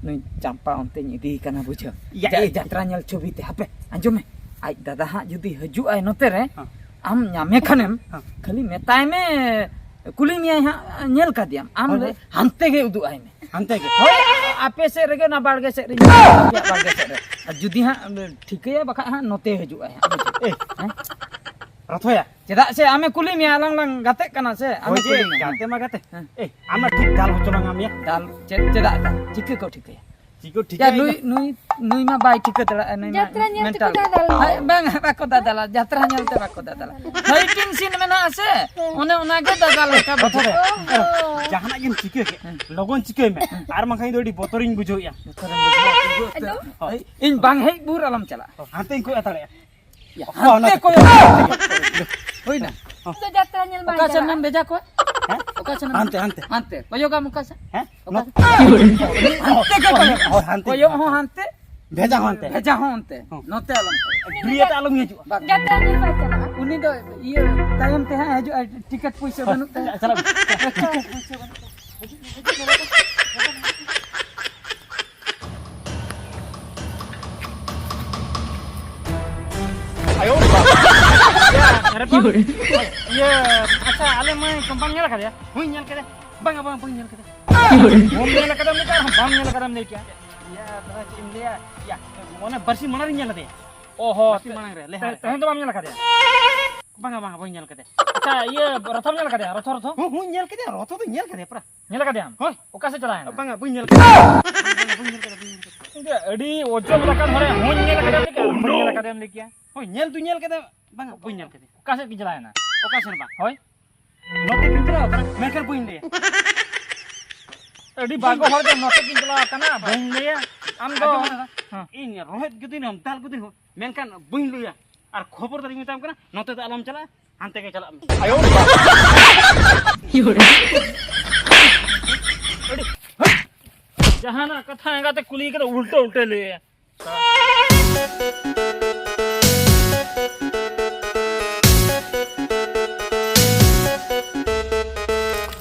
ᱱᱩᱭ ᱪᱟᱢᱯᱟ ᱚᱱᱛᱮᱧ ᱤᱫᱤᱭᱮ ᱠᱟᱱᱟ, ᱵᱩᱡᱷᱟᱹᱣ᱾ ᱭᱟ, ᱡᱟ-, ᱮ᱾ ᱡᱟᱛᱨᱟ ᱧᱮᱞ ᱪᱷᱚᱵᱤ ᱛᱮ, ᱦᱟᱯᱮ, ᱟᱸᱡᱚᱢ ᱢᱮ᱾ ᱟᱡ ᱫᱟᱫᱟ ᱦᱟᱸᱜ ᱡᱩᱫᱤ ᱦᱤᱡᱩᱜ ᱟᱭ ᱱᱚᱛᱮ ᱨᱮ, ᱦᱮᱸ᱾ ᱟᱢ ᱧᱟᱢᱮ ᱠᱷᱟᱱᱮᱢ, ᱦᱮᱸ᱾ ᱠᱷᱟᱹᱞᱤ ᱢᱮᱛᱟᱭ ᱢᱮ, ᱠᱩᱞᱤ ᱢᱮᱭᱟᱭ ᱦᱟᱸᱜ, ᱧᱮᱞ ᱠᱟᱫᱮᱭᱟᱢ? ᱟᱢ ᱦᱳᱭ, ᱞᱟᱹᱭ, ᱦᱳᱭ᱾ ᱦᱟᱱᱛᱮ ᱜᱮ ᱩᱫᱩᱜ ᱟᱭ ᱢᱮ᱾ ᱦᱟᱱᱛᱮ ᱜᱮ? ᱦᱳᱭ, ᱟᱯᱮ ᱥᱮᱫ ᱨᱮᱜᱮ, ᱚᱱᱟ ᱵᱟᱲᱜᱮ ᱥᱮᱫ ᱨᱮ, ᱟᱯᱮᱭᱟᱜ ᱵᱟᱲᱜᱮ ᱥᱮᱫ ᱨᱮ᱾ ᱟᱨ ᱡᱩᱫᱤ ᱦᱟᱸᱜ ᱴᱷᱤᱠᱟᱹᱭᱟ, ᱵᱟᱠᱷᱟᱡ ᱦᱟᱸᱜ ᱱᱚᱛᱮ ᱦᱤᱡᱩᱜ ᱟᱭ ᱦᱟᱸᱜ᱾ ᱮ᱾ ᱦᱮᱸ? ᱨᱚᱛᱷᱚᱭᱟ᱾ ᱪᱮᱫᱟᱜ ᱥᱮ ᱟᱢᱮ ᱠᱩᱞᱤ ᱢᱮᱭᱟ, ᱟᱞᱟᱝ ᱞᱟᱝ ᱜᱟᱛᱮᱜ ᱠᱟᱱᱟ ᱥᱮ, ᱟᱢᱮ ᱦᱳᱭ, ᱠᱩᱞᱤ ᱢᱮᱭᱟ᱾ ᱜᱟᱛᱮ ᱢᱟ ᱜᱟᱛᱮ᱾ ᱦᱮᱸ᱾ ᱮ, ᱟᱢ ᱢᱟ ᱴᱷᱤᱠ ᱫᱟᱞ ᱦᱚᱪᱚ ᱞᱟᱝ ᱟᱢ ᱭᱟ᱾ ᱫᱟᱞ ᱪᱮᱫ, ᱪᱮᱫᱟᱜ ᱫᱟᱞ? ᱪᱤᱠᱟᱹ ᱠᱚ ᱴᱷᱤᱠᱟᱹᱭᱟ? ᱪᱤᱠᱟᱹ ᱴᱷᱤᱠᱟᱹᱭᱟ ᱭᱟ, ᱱᱩᱭ, ᱤᱧ ᱫᱚ᱾ ᱱᱩᱭ, ᱱᱩᱭ ᱢᱟ ᱵᱟᱭ ᱴᱷᱤᱠᱟᱹ ᱫᱟᱲᱮᱭᱟᱜᱼᱟ, ᱱᱩᱭ ᱢᱟ ᱡᱟᱛᱨᱟ ᱧᱮᱞ ᱛᱮᱠᱚ mental᱾ ᱫᱟᱫᱟᱞ᱾ ᱦᱳᱭ, ᱵᱟᱝ, ᱵᱟᱠᱚ ᱫᱟᱫᱟᱞᱟ, ᱡᱟᱛᱨᱟ ᱧᱮᱞ ᱛᱮ ᱵᱟᱠᱚ ᱫᱟᱫᱟᱞᱟ᱾ Fighting scene ᱢᱮᱱᱟᱜᱼᱟ ᱥᱮ, ᱦᱮᱸ᱾ ᱚᱱᱮ ᱚᱱᱟ ᱜᱮ ᱫᱟᱫᱟᱞ ᱞᱮᱠᱟ ᱚ, ᱵᱩᱡᱷᱟᱹᱜᱼᱟ᱾ ᱦᱳᱭ᱾ ᱡᱟᱦᱟᱱᱟᱜ ᱜᱮᱢ ᱪᱤᱠᱟᱹ ᱠᱮᱫ, ᱦᱮᱸ᱾ ᱞᱚᱜᱚᱱ ᱪᱤᱠᱟᱹᱭ ᱢᱮ, ᱟᱨ ᱵᱟᱝᱠᱷᱟᱱ ᱤᱧ ᱫᱚ ᱟᱹᱰᱤ ᱵᱚᱛᱚᱨᱤᱧ ᱵᱩᱡᱷᱟᱹᱣᱮᱫᱼᱟ᱾ ᱵᱚᱛᱚᱨᱮᱢ ᱵᱩᱡᱷᱟᱹᱣᱟ? ᱟᱫᱚ? ᱦᱳᱭ᱾ ᱤᱧ ᱵᱟᱝ ᱦᱮᱡ ᱵᱷᱳᱨ ᱟᱞᱚᱢ ᱪᱟᱞᱟᱜᱼᱟ᱾ ᱦᱟᱱᱛᱮᱧ ᱠᱚᱭᱚᱜ ᱦᱟᱛᱟᱲᱮᱜᱼᱟ᱾ ᱭᱟ, ᱚᱠᱟ ᱦᱟᱱᱛᱮ ᱚᱱᱟ? ᱠᱚᱭᱚᱜ᱾ ᱦᱩᱭᱱᱟ᱾ ᱤᱧ ᱫᱚ ᱡᱟᱛᱨᱟ ᱧᱮᱞ ᱵᱟᱝ ᱚᱠᱟ ᱥᱮᱱ ᱪᱟᱞᱟᱜᱼᱟ᱾ ᱮᱢ ᱵᱷᱮᱡᱟ ᱠᱚᱣᱟ? ᱦᱮᱸ? ᱚᱠᱟ ᱥᱮᱱ ᱮᱢ ᱦᱟᱱᱛᱮ, ᱦᱟᱱᱛᱮ᱾ ᱦᱟᱱᱛᱮ᱾ ᱠᱚᱭᱚᱜᱟᱢ ᱚᱠᱟ ᱥᱮᱱ? ᱦᱮᱸ? ᱚᱠᱟ ᱱᱚ-, ᱥᱮᱱ? ᱦᱟᱱᱛᱮ ᱠᱚᱭᱚᱜ᱾ ᱦᱳᱭ, ᱦᱳᱭ, ᱦᱟᱱᱛᱮ᱾ ᱠᱚᱭᱚᱜ ᱦᱚᱸ ᱦᱟᱱᱛᱮ᱾ ᱵᱷᱮᱡᱟ ᱦᱚᱸ ᱦᱟᱱᱛᱮ᱾ ᱵᱷᱮᱡᱟ ᱦᱚᱸ ᱚᱱᱛᱮ᱾ ᱦᱚᱸ᱾ ᱱᱚᱛᱮ ᱟᱞᱚᱢ ᱠᱚᱭᱚᱜ᱾ ᱵᱟᱝ᱾ ᱡᱟᱛᱨᱟ ᱧᱮᱞ ᱵᱟᱭ ᱪᱟᱞᱟᱜᱼᱟ᱾ ᱩᱱᱤ ᱫᱚ ᱤᱭᱟᱹ ᱛᱟᱭᱚᱢ ᱛᱮ ᱦᱟᱸᱜ ᱦᱤᱡᱩᱜᱼᱟᱭ, ᱴᱤᱠᱤᱴ ᱯᱩᱭᱥᱟᱹ ᱵᱟᱹᱱᱩᱜ ᱛᱟᱭᱟ᱾ ᱪᱟᱞᱟᱜ ᱢᱮ᱾ ᱴᱤᱠᱤᱴ ᱯᱩᱭᱥᱟᱹ ᱵᱟᱹᱱᱩᱜ ᱛᱟᱭᱟ᱾ ᱟᱭᱳ ᱵᱟᱵᱟ᱾ ᱤᱭᱟᱹ, ᱟᱪᱪᱷᱟ, ᱟᱞᱮ ᱢᱟᱹᱭ ᱠᱚ ᱵᱟᱢ ᱧᱮᱞ ᱟᱠᱟᱫᱮᱭᱟ? ᱦᱩᱸᱧ ᱧᱮᱞ ᱠᱟᱫᱮᱭᱟ᱾ ᱵᱟᱝᱟ, ᱵᱟᱝ, ᱵᱟᱹᱧ ᱧᱮᱞ ᱠᱟᱫᱮᱭᱟ᱾ ᱵᱟᱢ ᱧᱮᱞ ᱟᱠᱟᱫᱮᱭᱟ ᱩᱱᱤ ᱫᱚ, ᱟᱨᱦᱚᱸ ᱵᱟᱢ ᱧᱮᱞ ᱟᱠᱟᱫᱮᱭᱟ ᱮᱢ ᱞᱟᱹᱭ ᱠᱮᱜᱼᱟ᱾ ᱤᱭᱟᱹ, ᱫᱟᱫᱟ, ᱪᱮᱫ ᱤᱧ ᱞᱟᱹᱭᱟ? ᱤᱭᱟᱹ, ᱚᱱᱮ ᱵᱟᱨᱥᱤᱧ ᱢᱟᱲᱟᱝ ᱨᱤᱧ ᱧᱮᱞ ᱞᱮᱫᱮᱭᱟ᱾ ᱚ ᱦᱚᱸ᱾ ᱵᱟᱯᱤ ᱢᱟᱲᱟᱝ ᱨᱮ, ᱞᱮᱦᱟ ᱛᱮ-, ᱨᱮ᱾ ᱛᱮᱦᱮᱧ ᱫᱚ ᱵᱟᱢ ᱧᱮᱞ ᱟᱠᱟᱫᱮᱭᱟ? ᱵᱟᱝᱟ, ᱵᱟᱝᱟ, ᱵᱟᱹᱧ ᱧᱮᱞ ᱠᱟᱫᱮᱭᱟ᱾ ᱟᱪᱪᱷᱟ, ᱤᱭᱟᱹ, ᱨᱚᱛᱷᱚᱢ ᱧᱮᱞ ᱟᱠᱟᱫᱮᱭᱟ? ᱨᱚᱛᱷᱚ, ᱨᱚᱛᱷᱚ? ᱦᱚᱸ, ᱦᱚᱸᱧ ᱧᱮᱞ ᱠᱮᱫᱮᱭᱟ, ᱨᱚᱛᱷᱚ ᱫᱚᱧ ᱧᱮᱞ ᱠᱮᱫᱮᱭᱟ ᱯᱩᱨᱟ᱾ ᱧᱮᱞ ᱟᱠᱟᱫᱮᱭᱟᱢ? ᱦᱳᱭ᱾ ᱚᱠᱟ ᱥᱮᱫ ᱪᱟᱞᱟᱣ ᱮᱱᱟ? ᱵᱟᱝᱟ, ᱵᱟᱹᱧ ᱧᱮᱞ ᱠᱟᱫᱮᱭᱟ᱾ ᱵᱟᱝᱟ, ᱵᱟᱹᱧ ᱧᱮᱞ ᱠᱟᱫᱮᱭᱟ, ᱵᱟᱹᱧ ᱧᱮᱞ ᱠᱟᱫᱮᱭᱟ᱾ ᱤᱧ ᱫᱚ ᱟᱹᱰᱤ ᱚᱡᱚᱵ ᱞᱮᱠᱟᱱ ᱦᱚᱲᱮ ᱦᱚᱸᱧ ᱧᱮᱞ ᱟᱠᱟᱫᱮᱭᱟ ᱞᱟᱹᱭ ᱠᱮᱫᱟ, ᱵᱟᱹᱧ ᱧᱮᱞ ᱟᱠᱟᱫᱮᱭᱟᱢ ᱞᱟᱹᱭ ᱠᱮᱫᱟ᱾ ᱦᱳᱭ, ᱧᱮᱞ ᱫᱩᱧ ᱧᱮᱞ ᱠᱮᱫᱮᱭᱟ, ᱵᱟᱝᱟ, ᱵᱟᱹᱧ ᱧᱮᱞ ᱠᱮᱫᱮᱭᱟ᱾ ᱚᱠᱟ ᱥᱮᱫ ᱯᱮ ᱪᱟᱞᱟᱣ ᱮᱱᱟ? ᱚᱠᱟ ᱥᱮᱱ ᱵᱟᱝ? ᱦᱳᱭ᱾ ᱱᱚᱛᱮ ᱠᱤᱱ ᱪᱟᱞᱟᱣ ᱠᱟᱱᱟ, ᱢᱮᱱᱠᱷᱟᱱ ᱵᱟᱹᱧ ᱞᱟᱹᱭᱟ᱾ ᱟᱹᱰᱤ ᱵᱟᱜᱚ ᱦᱚᱲ ᱫᱚ ᱱᱚᱛᱮ ᱠᱤᱱ ᱪᱟᱞᱟᱣ ᱠᱟᱱᱟ, ᱵᱟᱹᱧ ᱞᱟᱹᱭᱟ᱾ ᱟᱢ ᱫᱚ ᱟᱸᱡᱚᱢ ᱢᱮ ᱫᱟᱫᱟ, ᱦᱮᱸ᱾ ᱤᱧ ᱨᱚᱦᱮᱫ ᱜᱮ ᱫᱤᱱᱟᱹᱢ, ᱫᱟᱞ ᱜᱮ ᱫᱤᱱᱟᱹᱢ, ᱢᱮᱱᱠᱷᱟᱱ ᱵᱟᱹᱧ ᱞᱟᱹᱭᱟ᱾ ᱟᱨ ᱠᱷᱚᱵᱚᱨᱫᱟᱨᱤᱧ ᱢᱮᱛᱟᱢ ᱠᱟᱱᱟ, ᱱᱚᱛᱮ ᱫᱚ ᱟᱞᱚᱢ ᱪᱟᱞᱟᱜᱼᱟ, ᱦᱟᱱᱛᱮ ᱜᱮ ᱪᱟᱞᱟᱜ ᱢᱮ᱾ ᱟᱹᱰᱤ, ᱦᱟᱹᱴ! ᱡᱟᱦᱟᱱᱟᱜ ᱠᱟᱛᱷᱟ ᱮᱸᱜᱟᱛᱮ ᱠᱩᱞᱤ ᱠᱟᱫᱟ, ᱩᱞᱴᱟᱹ ᱩᱞᱴᱟᱹ ᱞᱟᱹᱭᱟ᱾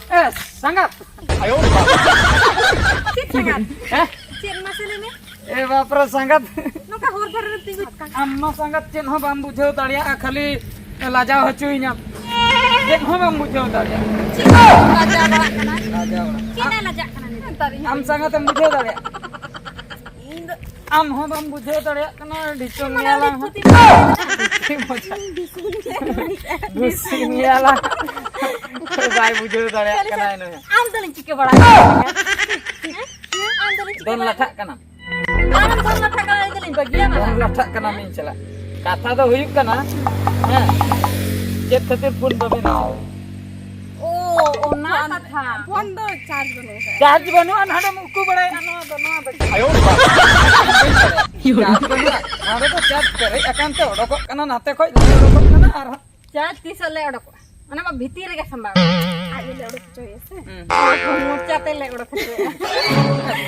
ᱮ, ᱥᱟᱸᱜᱟᱛ! ᱪᱮᱫ ᱥᱟᱸᱜᱟᱛ? ᱦᱮᱸ? ᱪᱮᱫ ᱢᱟᱥᱮ ᱞᱟᱹᱭ ᱢᱮ? ᱮ ᱵᱟᱯᱨᱮ ᱥᱟᱸᱜᱟᱛ! ᱱᱚᱝᱠᱟ ᱦᱚᱨ ᱫᱷᱟᱨᱮ ᱨᱮ ᱛᱤᱸᱜᱩ ᱟᱠᱟᱱ᱾ ᱟᱢ ᱢᱟ ᱥᱟᱸᱜᱟᱛ ᱪᱮᱫ ᱦᱚᱸ ᱵᱟᱢ ᱵᱩᱡᱷᱟᱹᱣ ᱫᱟᱲᱮᱭᱟᱜᱼᱟ, ᱠᱷᱟᱹᱞᱤ ᱞᱟᱡᱟᱣ ᱦᱚᱪᱚᱭᱤᱧᱟᱢ᱾ ᱪᱮᱫ ᱦᱚᱸ ᱵᱟᱢ ᱵᱩᱡᱷᱟᱹᱣ ᱫᱟᱲᱮᱭᱟᱜᱼᱟ᱾ ᱪᱮᱫ ᱮᱢ ᱞᱟᱡᱟᱣ ᱵᱟᱲᱟᱜ ᱠᱟᱱᱟ? ᱞᱟᱡᱟᱣ ᱵᱟᱲᱟ᱾ ᱪᱮᱫ ᱮ ᱞᱟᱡᱟᱜ ᱠᱟᱱᱟ ᱱᱤᱛᱚᱜ? ᱟᱢ ᱥᱟᱸᱜᱟᱛ ᱮᱢ ᱵᱩᱡᱷᱟᱹᱣ ᱫᱟᱲᱮᱭᱟᱜᱼᱟ? ᱤᱧ ᱫᱚ ᱟᱢ ᱦᱚᱸ ᱵᱟᱢ ᱵᱩᱡᱷᱟᱹᱣ ᱫᱟᱲᱮᱭᱟᱜ ᱠᱟᱱᱟ, ᱰᱷᱤᱪᱚᱢ ᱢᱟᱱᱮ ᱧᱮᱞᱟ᱾ ᱟᱹᱰᱤ ᱯᱷᱩᱨᱛᱤ ᱢᱚᱡᱟ᱾ ᱤᱧ ᱫᱤᱥᱩᱢ ᱧᱮᱞ ᱞᱮᱠᱟ᱾ ᱫᱩᱥᱤᱢ ᱧᱮᱞᱟ᱾ ᱵᱟᱭ ᱵᱩᱡᱷᱟᱹᱣ ᱫᱟᱲᱮᱭᱟᱜ ᱠᱟᱱᱟ ᱱᱩᱭ᱾ ᱟᱢ ᱫᱚᱞᱤᱧ ᱪᱤᱠᱟᱹ ᱵᱟᱲᱟᱭᱟ? ᱦᱮᱸ? ᱟᱢ ᱫᱚᱞᱤᱧ ᱪᱤᱠᱟᱹ ᱫᱚᱱ ᱵᱟᱲᱟᱭᱟ? ᱞᱟᱴᱷᱟᱜ ᱠᱟᱱᱟᱢ᱾ ᱟᱢ ᱫᱚᱱ ᱞᱟᱴᱷᱟ ᱠᱟᱱᱟ, ᱤᱧ ᱫᱚᱞᱤᱧ ᱵᱟᱹᱜᱤᱭᱟᱢᱟ᱾ ᱫᱚᱱ ᱞᱟᱴᱷᱟᱜ ᱠᱟᱱᱟᱢ ᱤᱧ ᱥᱟᱞᱟᱜ᱾ ᱠᱟᱛᱷᱟ ᱫᱚ ᱦᱩᱭᱩᱜ ᱠᱟᱱᱟ, ᱦᱮᱸ, ᱪᱮᱫ ᱠᱷᱟᱹᱛᱤᱨ ᱯᱷᱳᱱ ᱵᱟᱵᱮᱱ ᱨᱤᱥᱤᱵᱷ? ᱳ, ᱚᱱᱟ ᱠᱟᱛᱷᱟ᱾ ᱯᱷᱳᱱ ᱫᱚ ᱪᱟᱨᱡᱽ ᱵᱟᱹᱱᱩᱜ ᱟᱠᱟᱫᱟ᱾ ᱪᱟᱨᱡᱽ ᱵᱟᱹᱱᱩᱜᱼᱟ, ᱱᱚᱰᱮᱢ ᱩᱠᱩ ᱵᱟᱲᱟᱭᱟ᱾ ᱱᱚᱣᱟ ᱫᱚ, ᱱᱚᱣᱟ ᱫᱚ᱾ ᱟᱭᱳ ᱵᱟᱵᱟ᱾ ᱪᱟᱨᱡᱽ ᱵᱟᱹᱱᱩᱜᱼᱟ᱾ ᱱᱚᱰᱮ ᱫᱚ ᱪᱟᱨᱡᱽ ᱯᱮᱨᱮᱡ ᱟᱠᱟᱱ ᱛᱮ ᱚᱰᱚᱠᱚᱜ ᱠᱟᱱᱟ, ᱱᱟᱛᱮ ᱠᱷᱚᱡ ᱱᱚᱰᱮ ᱚᱰᱚᱠᱚᱜ ᱠᱟᱱᱟ ᱟᱨᱦᱚᱸ᱾ ᱪᱟᱨᱡᱽ ᱛᱤᱥᱚᱜ ᱞᱮ ᱚᱰᱚᱠᱚᱜᱼᱟ? ᱚᱱᱟ ᱢᱟ ᱵᱷᱤᱛᱤᱨ ᱨᱮᱜᱮ ᱥᱟᱢᱵᱟᱣ᱾ ᱟᱡ ᱜᱮᱞᱮ ᱚᱰᱚᱠ ᱦᱚᱪᱚᱭᱟ ᱥᱮ? ᱦᱩᱸ᱾ ᱢᱚᱪᱟ ᱛᱮᱞᱮ ᱚᱰᱚᱠ ᱦᱚᱪᱚᱭᱟ᱾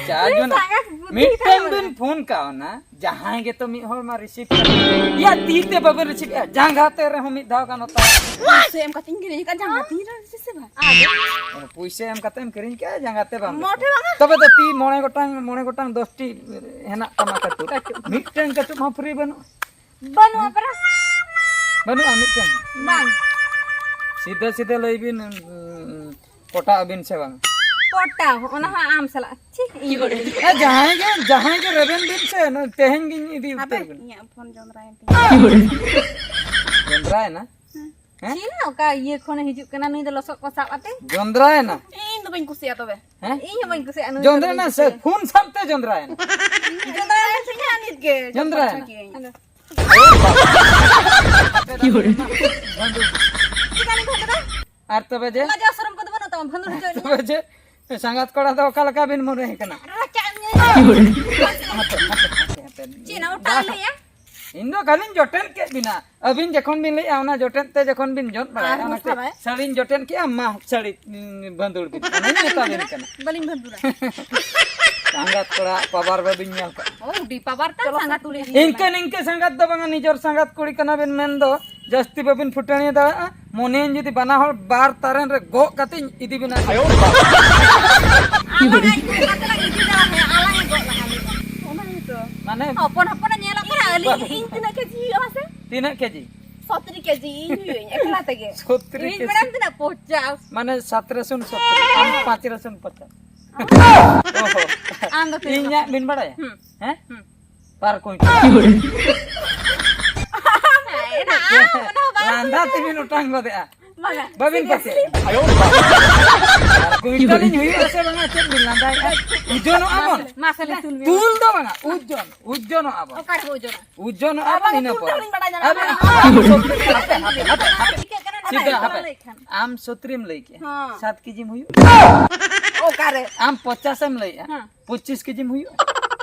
ᱪᱟᱨᱡᱽ ᱵᱟᱹᱱᱩᱜᱼᱟ᱾ ᱥᱟᱸᱜᱟᱛ ᱵᱩᱫᱷᱤ ᱢᱤᱫᱴᱮᱱ ᱛᱟᱦᱮᱸ ᱵᱤᱱ ᱠᱟᱱᱟ᱾ ᱯᱷᱳᱱ ᱠᱟᱣᱱᱟ, ᱡᱟᱦᱟᱸᱭ ᱜᱮᱛᱚ ᱢᱤᱫ ᱦᱚᱲ ᱢᱟ ᱨᱤᱥᱤᱵᱷ ᱠᱟᱜ᱾ ᱭᱟ, ᱛᱤ ᱛᱮ ᱵᱟᱵᱮᱱ ᱨᱤᱥᱤᱵᱷ ᱮᱜᱼᱟ, ᱡᱟᱸᱜᱟ ᱛᱮ ᱨᱮᱦᱚᱸ ᱢᱤᱫ ᱫᱷᱟᱣ ᱜᱟᱱ ᱚᱛᱟ᱾ ᱯᱩᱭᱥᱟᱹ ᱮᱢ ᱠᱟᱛᱮᱧ ᱠᱤᱨᱤᱧ ᱟᱠᱟᱫ, ᱡᱟᱸᱜᱟ ᱛᱤᱧ ᱨᱮ ᱨᱤᱥᱤᱵᱷ ᱵᱟᱝ? ᱟᱫᱚ ᱯᱩᱭᱥᱟᱹ ᱮᱢ ᱠᱟᱛᱮᱢ ᱠᱤᱨᱤᱧ ᱠᱮᱜᱼᱟ, ᱡᱟᱸᱜᱟ ᱛᱮ ᱵᱟᱢ ᱢᱚᱴᱷᱮ ᱨᱤᱥᱤᱵᱷ᱾ ᱵᱟᱝᱟ᱾ ᱛᱚᱵᱮ ᱫᱚ ᱛᱤ ᱢᱚᱬᱮ ᱜᱚᱴᱟᱝ, ᱢᱚᱬᱮ ᱜᱚᱴᱟᱝ ᱫᱚᱥᱴᱤ ᱦᱮᱱᱟᱜ ᱛᱟᱢᱟ ᱠᱟᱹᱴᱩᱵ᱾ ᱠᱟᱹᱴᱩᱵ᱾ ᱢᱤᱫᱴᱮᱱ ᱠᱟᱹᱴᱩᱵ ᱦᱚᱸ ᱯᱷᱨᱤ ᱵᱟᱹᱱᱩᱜᱼᱟ᱾ ᱵᱟᱹᱱᱩᱜᱼᱟ ᱯᱮᱨᱟ᱾ ᱵᱟᱹᱱᱩᱜᱼᱟ ᱢᱤᱫᱴᱮᱱ? ᱵᱟᱝ᱾ ᱥᱤᱫᱷᱟᱹ ᱥᱤᱫᱷᱟᱹ ᱞᱟᱹᱭ ᱵᱤᱱ, ᱩᱸ, ᱯᱚᱴᱟᱜ ᱟᱹᱵᱤᱱ ᱥᱮ ᱵᱟᱝ? ᱯᱚᱴᱟᱣ, ᱚᱱᱟ ᱦᱚᱸ ᱟᱢ ᱥᱟᱞᱟᱜ᱾ ᱪᱷᱤ, ᱤᱧ ᱫᱚ ᱵᱟᱹᱧ ᱮ, ᱡᱟᱦᱟᱸᱭ ᱜᱮ, ᱡᱟᱦᱟᱸᱭ ᱜᱮ ᱨᱮᱵᱮᱱ ᱵᱤᱱ ᱥᱮ, ᱱᱚ-, ᱛᱮᱦᱮᱧ ᱜᱤᱧ ᱤᱫᱤ ᱦᱟᱯᱮ, ᱩᱛᱟᱹᱨ ᱵᱤᱱᱟ᱾ ᱤᱧᱟᱹᱜ ᱯᱷᱳᱱ ᱡᱚᱸᱫᱽᱨᱟᱭᱮᱱ ᱛᱤᱧᱟ᱾ ᱡᱚᱸᱫᱽᱨᱟᱭᱮᱱᱟ? ᱦᱮᱸ? ᱪᱷᱤ, ᱚᱠᱟ ᱤᱭᱟᱹ ᱠᱷᱚᱱᱮ ᱦᱤᱡᱩᱜ ᱠᱟᱱᱟ ᱱᱩᱭ ᱫᱚ, ᱞᱚᱥᱚᱫ ᱠᱚ ᱥᱟᱵ ᱟᱛᱮ? ᱡᱚᱸᱫᱽᱨᱟᱭᱮᱱᱟ? ᱤᱧ ᱫᱚ ᱵᱟᱹᱧ ᱠᱩᱥᱤᱭᱟᱜᱼᱟ ᱛᱚᱵᱮ᱾ ᱦᱮᱸ? ᱤᱧ ᱦᱚᱸ ᱵᱟᱹᱧ ᱠᱩᱥᱤᱭᱟᱜᱼᱟ ᱱᱩᱭ ᱫᱚ, ᱡᱚᱸᱫᱽᱨᱟᱭᱮᱱᱟ ᱵᱟᱹᱧ ᱥᱮ? ᱠᱩᱥᱤᱭᱟᱜᱼᱟ᱾ ᱯᱷᱳᱱ ᱥᱟᱵᱛᱮ ᱡᱚᱸᱫᱽᱨᱟᱭᱮᱱᱟ᱾ ᱡᱚᱸᱫᱽᱨᱟᱭᱮᱱ ᱛᱤᱧᱟ ᱱᱤᱛ ᱜᱮ, ᱡᱚᱸᱫᱽᱨᱟᱭᱮᱱᱟ᱾ ᱡᱚᱸᱫᱽᱨᱟᱭᱮᱱᱟ᱾ ᱦᱮᱞᱳ᱾ ᱪᱮᱫᱟᱜ ᱞᱤᱧ ᱯᱷᱳᱱ ᱠᱟᱫᱟ? ᱟᱨ ᱛᱚᱵᱮ ᱡᱮ? ᱞᱟᱡᱟᱣ ᱥᱚᱨᱚᱢ ᱠᱚᱫᱚ ᱵᱟᱹᱱᱩᱜ ᱛᱟᱢᱟ, ᱵᱷᱟᱹᱸᱫᱩᱲ ᱦᱚᱪᱚᱭᱮᱫ ᱞᱤᱧᱟ᱾ ᱛᱚᱵᱮ ᱡᱮ, ᱥᱟᱸᱜᱟᱛ ᱠᱚᱲᱟ ᱫᱚ ᱚᱠᱟ ᱞᱮᱠᱟ ᱵᱤᱱ ᱢᱚᱱᱮ ᱠᱟᱱᱟ? ᱨᱟᱪᱟᱜ ᱧᱮᱞ᱾ ᱦᱟᱯᱮ, ᱦᱟᱯᱮ, ᱦᱟᱯᱮ, ᱦᱟᱯᱮ᱾ ᱪᱮᱫ ᱱᱟ ᱚᱴᱟᱜ ᱵᱟᱝ᱾ ᱞᱟᱹᱭᱟ? ᱤᱧ ᱫᱚ ᱠᱷᱟᱹᱞᱤᱧ ᱡᱚᱴᱮᱫ ᱠᱮᱫ ᱵᱤᱱᱟ᱾ ᱟᱹᱵᱤᱱ ᱡᱚᱠᱷᱚᱱ ᱵᱤᱱ ᱞᱟᱹᱭᱮᱜᱼᱟ, ᱚᱱᱟ ᱡᱚᱴᱮᱫ ᱛᱮ ᱡᱚᱠᱷᱚᱱ ᱵᱤᱱ ᱡᱚᱫ ᱵᱟᱲᱟᱭᱟ, ᱟᱨ ᱚᱱᱟ ᱢᱚᱥᱞᱟ ᱛᱮ ᱵᱟᱭ? ᱥᱟᱹᱲᱤᱧ ᱡᱚᱴᱮᱫ ᱠᱮᱜᱼᱟ, ᱢᱟ ᱥᱟᱹᱲᱤ, ᱩᱸ, ᱵᱷᱟᱹᱸᱫᱩᱲ ᱵᱤᱱ᱾ ᱚᱱᱟᱧ ᱢᱮᱛᱟ ᱵᱤᱱ ᱠᱟᱱᱟ᱾ ᱵᱟᱹᱞᱤᱧ ᱵᱷᱟᱹᱸᱫᱩᱲᱟ᱾ ᱥᱟᱸᱜᱟᱛ ᱠᱚᱲᱟ ᱯᱟᱣᱟᱨ ᱵᱟᱹᱵᱤᱱ ᱧᱮᱞ ᱠᱟᱜᱼᱟ᱾ ᱳ, ᱰᱤ ᱯᱟᱣᱟᱨ ᱛᱟᱢ ᱪᱚᱞᱚ ᱥᱟᱸᱜᱟᱛ ᱥᱟᱸᱜᱟᱛ ᱠᱩᱲᱤ᱾ ᱠᱩᱲᱤ᱾ ᱤᱱᱠᱟᱹ ᱱᱤᱝᱠᱟᱹ ᱥᱟᱸᱜᱟᱛ ᱫᱚ ᱵᱟᱝᱟ, ᱱᱤᱡᱚᱨ ᱥᱟᱸᱜᱟᱛ ᱠᱩᱲᱤ ᱠᱟᱱᱟ ᱵᱤᱱ ᱢᱮᱱ ᱫᱚ ᱡᱟᱹᱥᱛᱤ ᱵᱟᱹᱵᱤᱱ ᱯᱷᱩᱴᱟᱹᱱᱤ ᱫᱟᱲᱮᱭᱟᱜᱼᱟ᱾ ᱢᱚᱱᱮᱭᱟᱹᱧ ᱡᱩᱫᱤ ᱵᱟᱱᱟ ᱦᱚᱲ ᱵᱟᱨ ᱛᱟᱨᱮᱱ ᱨᱮ ᱜᱚᱜ ᱠᱟᱛᱮᱧ ᱤᱫᱤ ᱵᱤᱱᱟ᱾ ᱟᱭᱳ ᱵᱟᱵᱟ᱾ ᱟᱞᱟᱝ ᱟᱡ ᱜᱚᱜ ᱠᱟᱛᱮ ᱞᱟᱝ ᱤᱫᱤ ᱫᱟᱲᱮᱭᱟᱜᱼᱟ, ᱟᱞᱟᱝ ᱮ ᱜᱚᱜ ᱞᱟᱦᱟ ᱞᱮᱫᱟ᱾ ᱚᱱᱟ ᱜᱮᱛᱚ᱾ ᱢᱟᱱᱮ ᱦᱚᱯᱚᱱ ᱦᱚᱯᱚᱱ ᱮ ᱧᱮᱞᱚᱜ ᱠᱟᱱᱟ, ᱟᱹᱞᱤᱧ, ᱵᱟᱹᱵᱩ᱾ ᱤᱧ ᱛᱤᱱᱟᱹᱜ ᱠᱮᱡᱤ ᱦᱩᱭᱩᱜᱼᱟ ᱢᱟᱥᱮ? ᱛᱤᱱᱟᱹᱜ ᱠᱮᱡᱤ? ᱥᱚᱛᱨᱤ ᱠᱮᱡᱤ ᱤᱧ ᱦᱩᱭᱩᱜᱼᱟᱹᱧ, ᱮᱠᱞᱟ ᱛᱮᱜᱮ᱾ ᱥᱚᱛᱨᱤ ᱤᱧ ᱠᱮᱡᱤ᱾ ᱵᱟᱲᱟᱭᱟᱢ ᱛᱤᱱᱟᱹᱜ? ᱯᱚᱧᱪᱟᱥ᱾ ᱢᱟᱱᱮ ᱥᱟᱛ ᱨᱮ ᱥᱩᱱ ᱥᱚᱛᱨᱤ, ᱟᱢ ᱯᱟᱸᱪ ᱨᱮ ᱥᱩᱱ ᱯᱚᱧᱪᱟᱥ᱾ ᱚᱦᱚ᱾ ᱟᱢ ᱫᱚ ᱛᱤᱱᱟᱹᱜ? ᱤᱧᱟᱹᱜ ᱵᱤᱱ ᱵᱟᱲᱟᱭᱟ? ᱦᱩᱸ᱾ ᱦᱮᱸ? ᱦᱩᱸ᱾ ᱵᱟᱨ ᱠᱩᱭᱱᱴᱟᱞ᱾ ᱦᱮᱸ, ᱮᱱᱟ, ᱟᱢ ᱚᱱᱟ ᱦᱚᱸ ᱵᱟᱨ ᱞᱟᱸᱫᱟ ᱠᱩᱭᱱᱴᱟᱞ᱾ ᱛᱮᱵᱤᱱ ᱚᱴᱟᱝ ᱜᱚᱫᱮᱜᱼᱟ᱾ ᱵᱟᱝᱟ, ᱵᱟᱹᱵᱤᱱ seriously᱾ ᱯᱟᱹᱛᱭᱟᱹᱜ᱾ ᱟᱭᱳ ᱵᱟᱵᱟ᱾ ᱵᱟᱨ ᱠᱩᱭᱱᱴᱟᱞ ᱤᱧ ᱦᱩᱭᱩᱜᱼᱟ ᱥᱮ ᱵᱟᱝᱟ, ᱪᱮᱫ ᱵᱤᱱ ᱞᱟᱸᱫᱟᱭᱮᱫᱼᱟ? ᱳᱡᱚᱱᱚᱜᱼᱟ ᱵᱚᱱ᱾ ᱢᱟᱥᱮ ᱞᱟᱹᱭ ᱛᱩᱞ ᱢᱮ᱾ ᱛᱩᱞ ᱫᱚ ᱵᱟᱝᱟ, ᱳᱡᱚᱱ, ᱳᱡᱚᱱᱚᱜᱼᱟ ᱵᱚᱱ᱾ ᱚᱠᱟᱨᱮ ᱵᱚ ᱳᱡᱚᱱᱟ? ᱳᱡᱚᱱᱚᱜᱼᱟ ᱵᱚᱱ ᱟᱵᱟᱨ ᱤᱱᱟᱹ ᱛᱩᱞ ᱯᱚᱨᱮ᱾ ᱫᱚ ᱵᱟᱹᱞᱤᱧ ᱵᱟᱲᱟᱭ ᱧᱟᱢᱟ᱾ ᱟᱵᱮᱱ ᱦᱟᱯᱮ, ᱦᱟᱯᱮ, ᱦᱟᱯᱮ, ᱦᱟᱯᱮ᱾ ᱪᱤᱠᱟᱹᱜ ᱠᱟᱱᱟ ᱱᱚᱰᱮ? ᱪᱤᱠᱟᱹ, ᱦᱟᱯᱮ᱾ ᱞᱟᱹᱭ ᱠᱷᱟᱱ᱾ ᱟᱢ ᱥᱚᱛᱨᱤᱢ ᱞᱟᱹᱭ ᱠᱮᱜᱼᱟ᱾ ᱦᱚᱸ᱾ ᱥᱟᱛ ᱠᱮᱡᱤᱢ ᱦᱩᱭᱩᱜᱼᱟ᱾ ᱚᱠᱟᱨᱮ? ᱟᱢ ᱯᱚᱧᱪᱟᱥᱮᱢ ᱞᱟᱹᱭᱮᱜᱼᱟ᱾ ᱦᱮᱸ᱾ ᱯᱚᱸᱪᱤᱥ ᱠᱮᱡᱤᱢ ᱦᱩᱭᱩᱜᱼᱟ᱾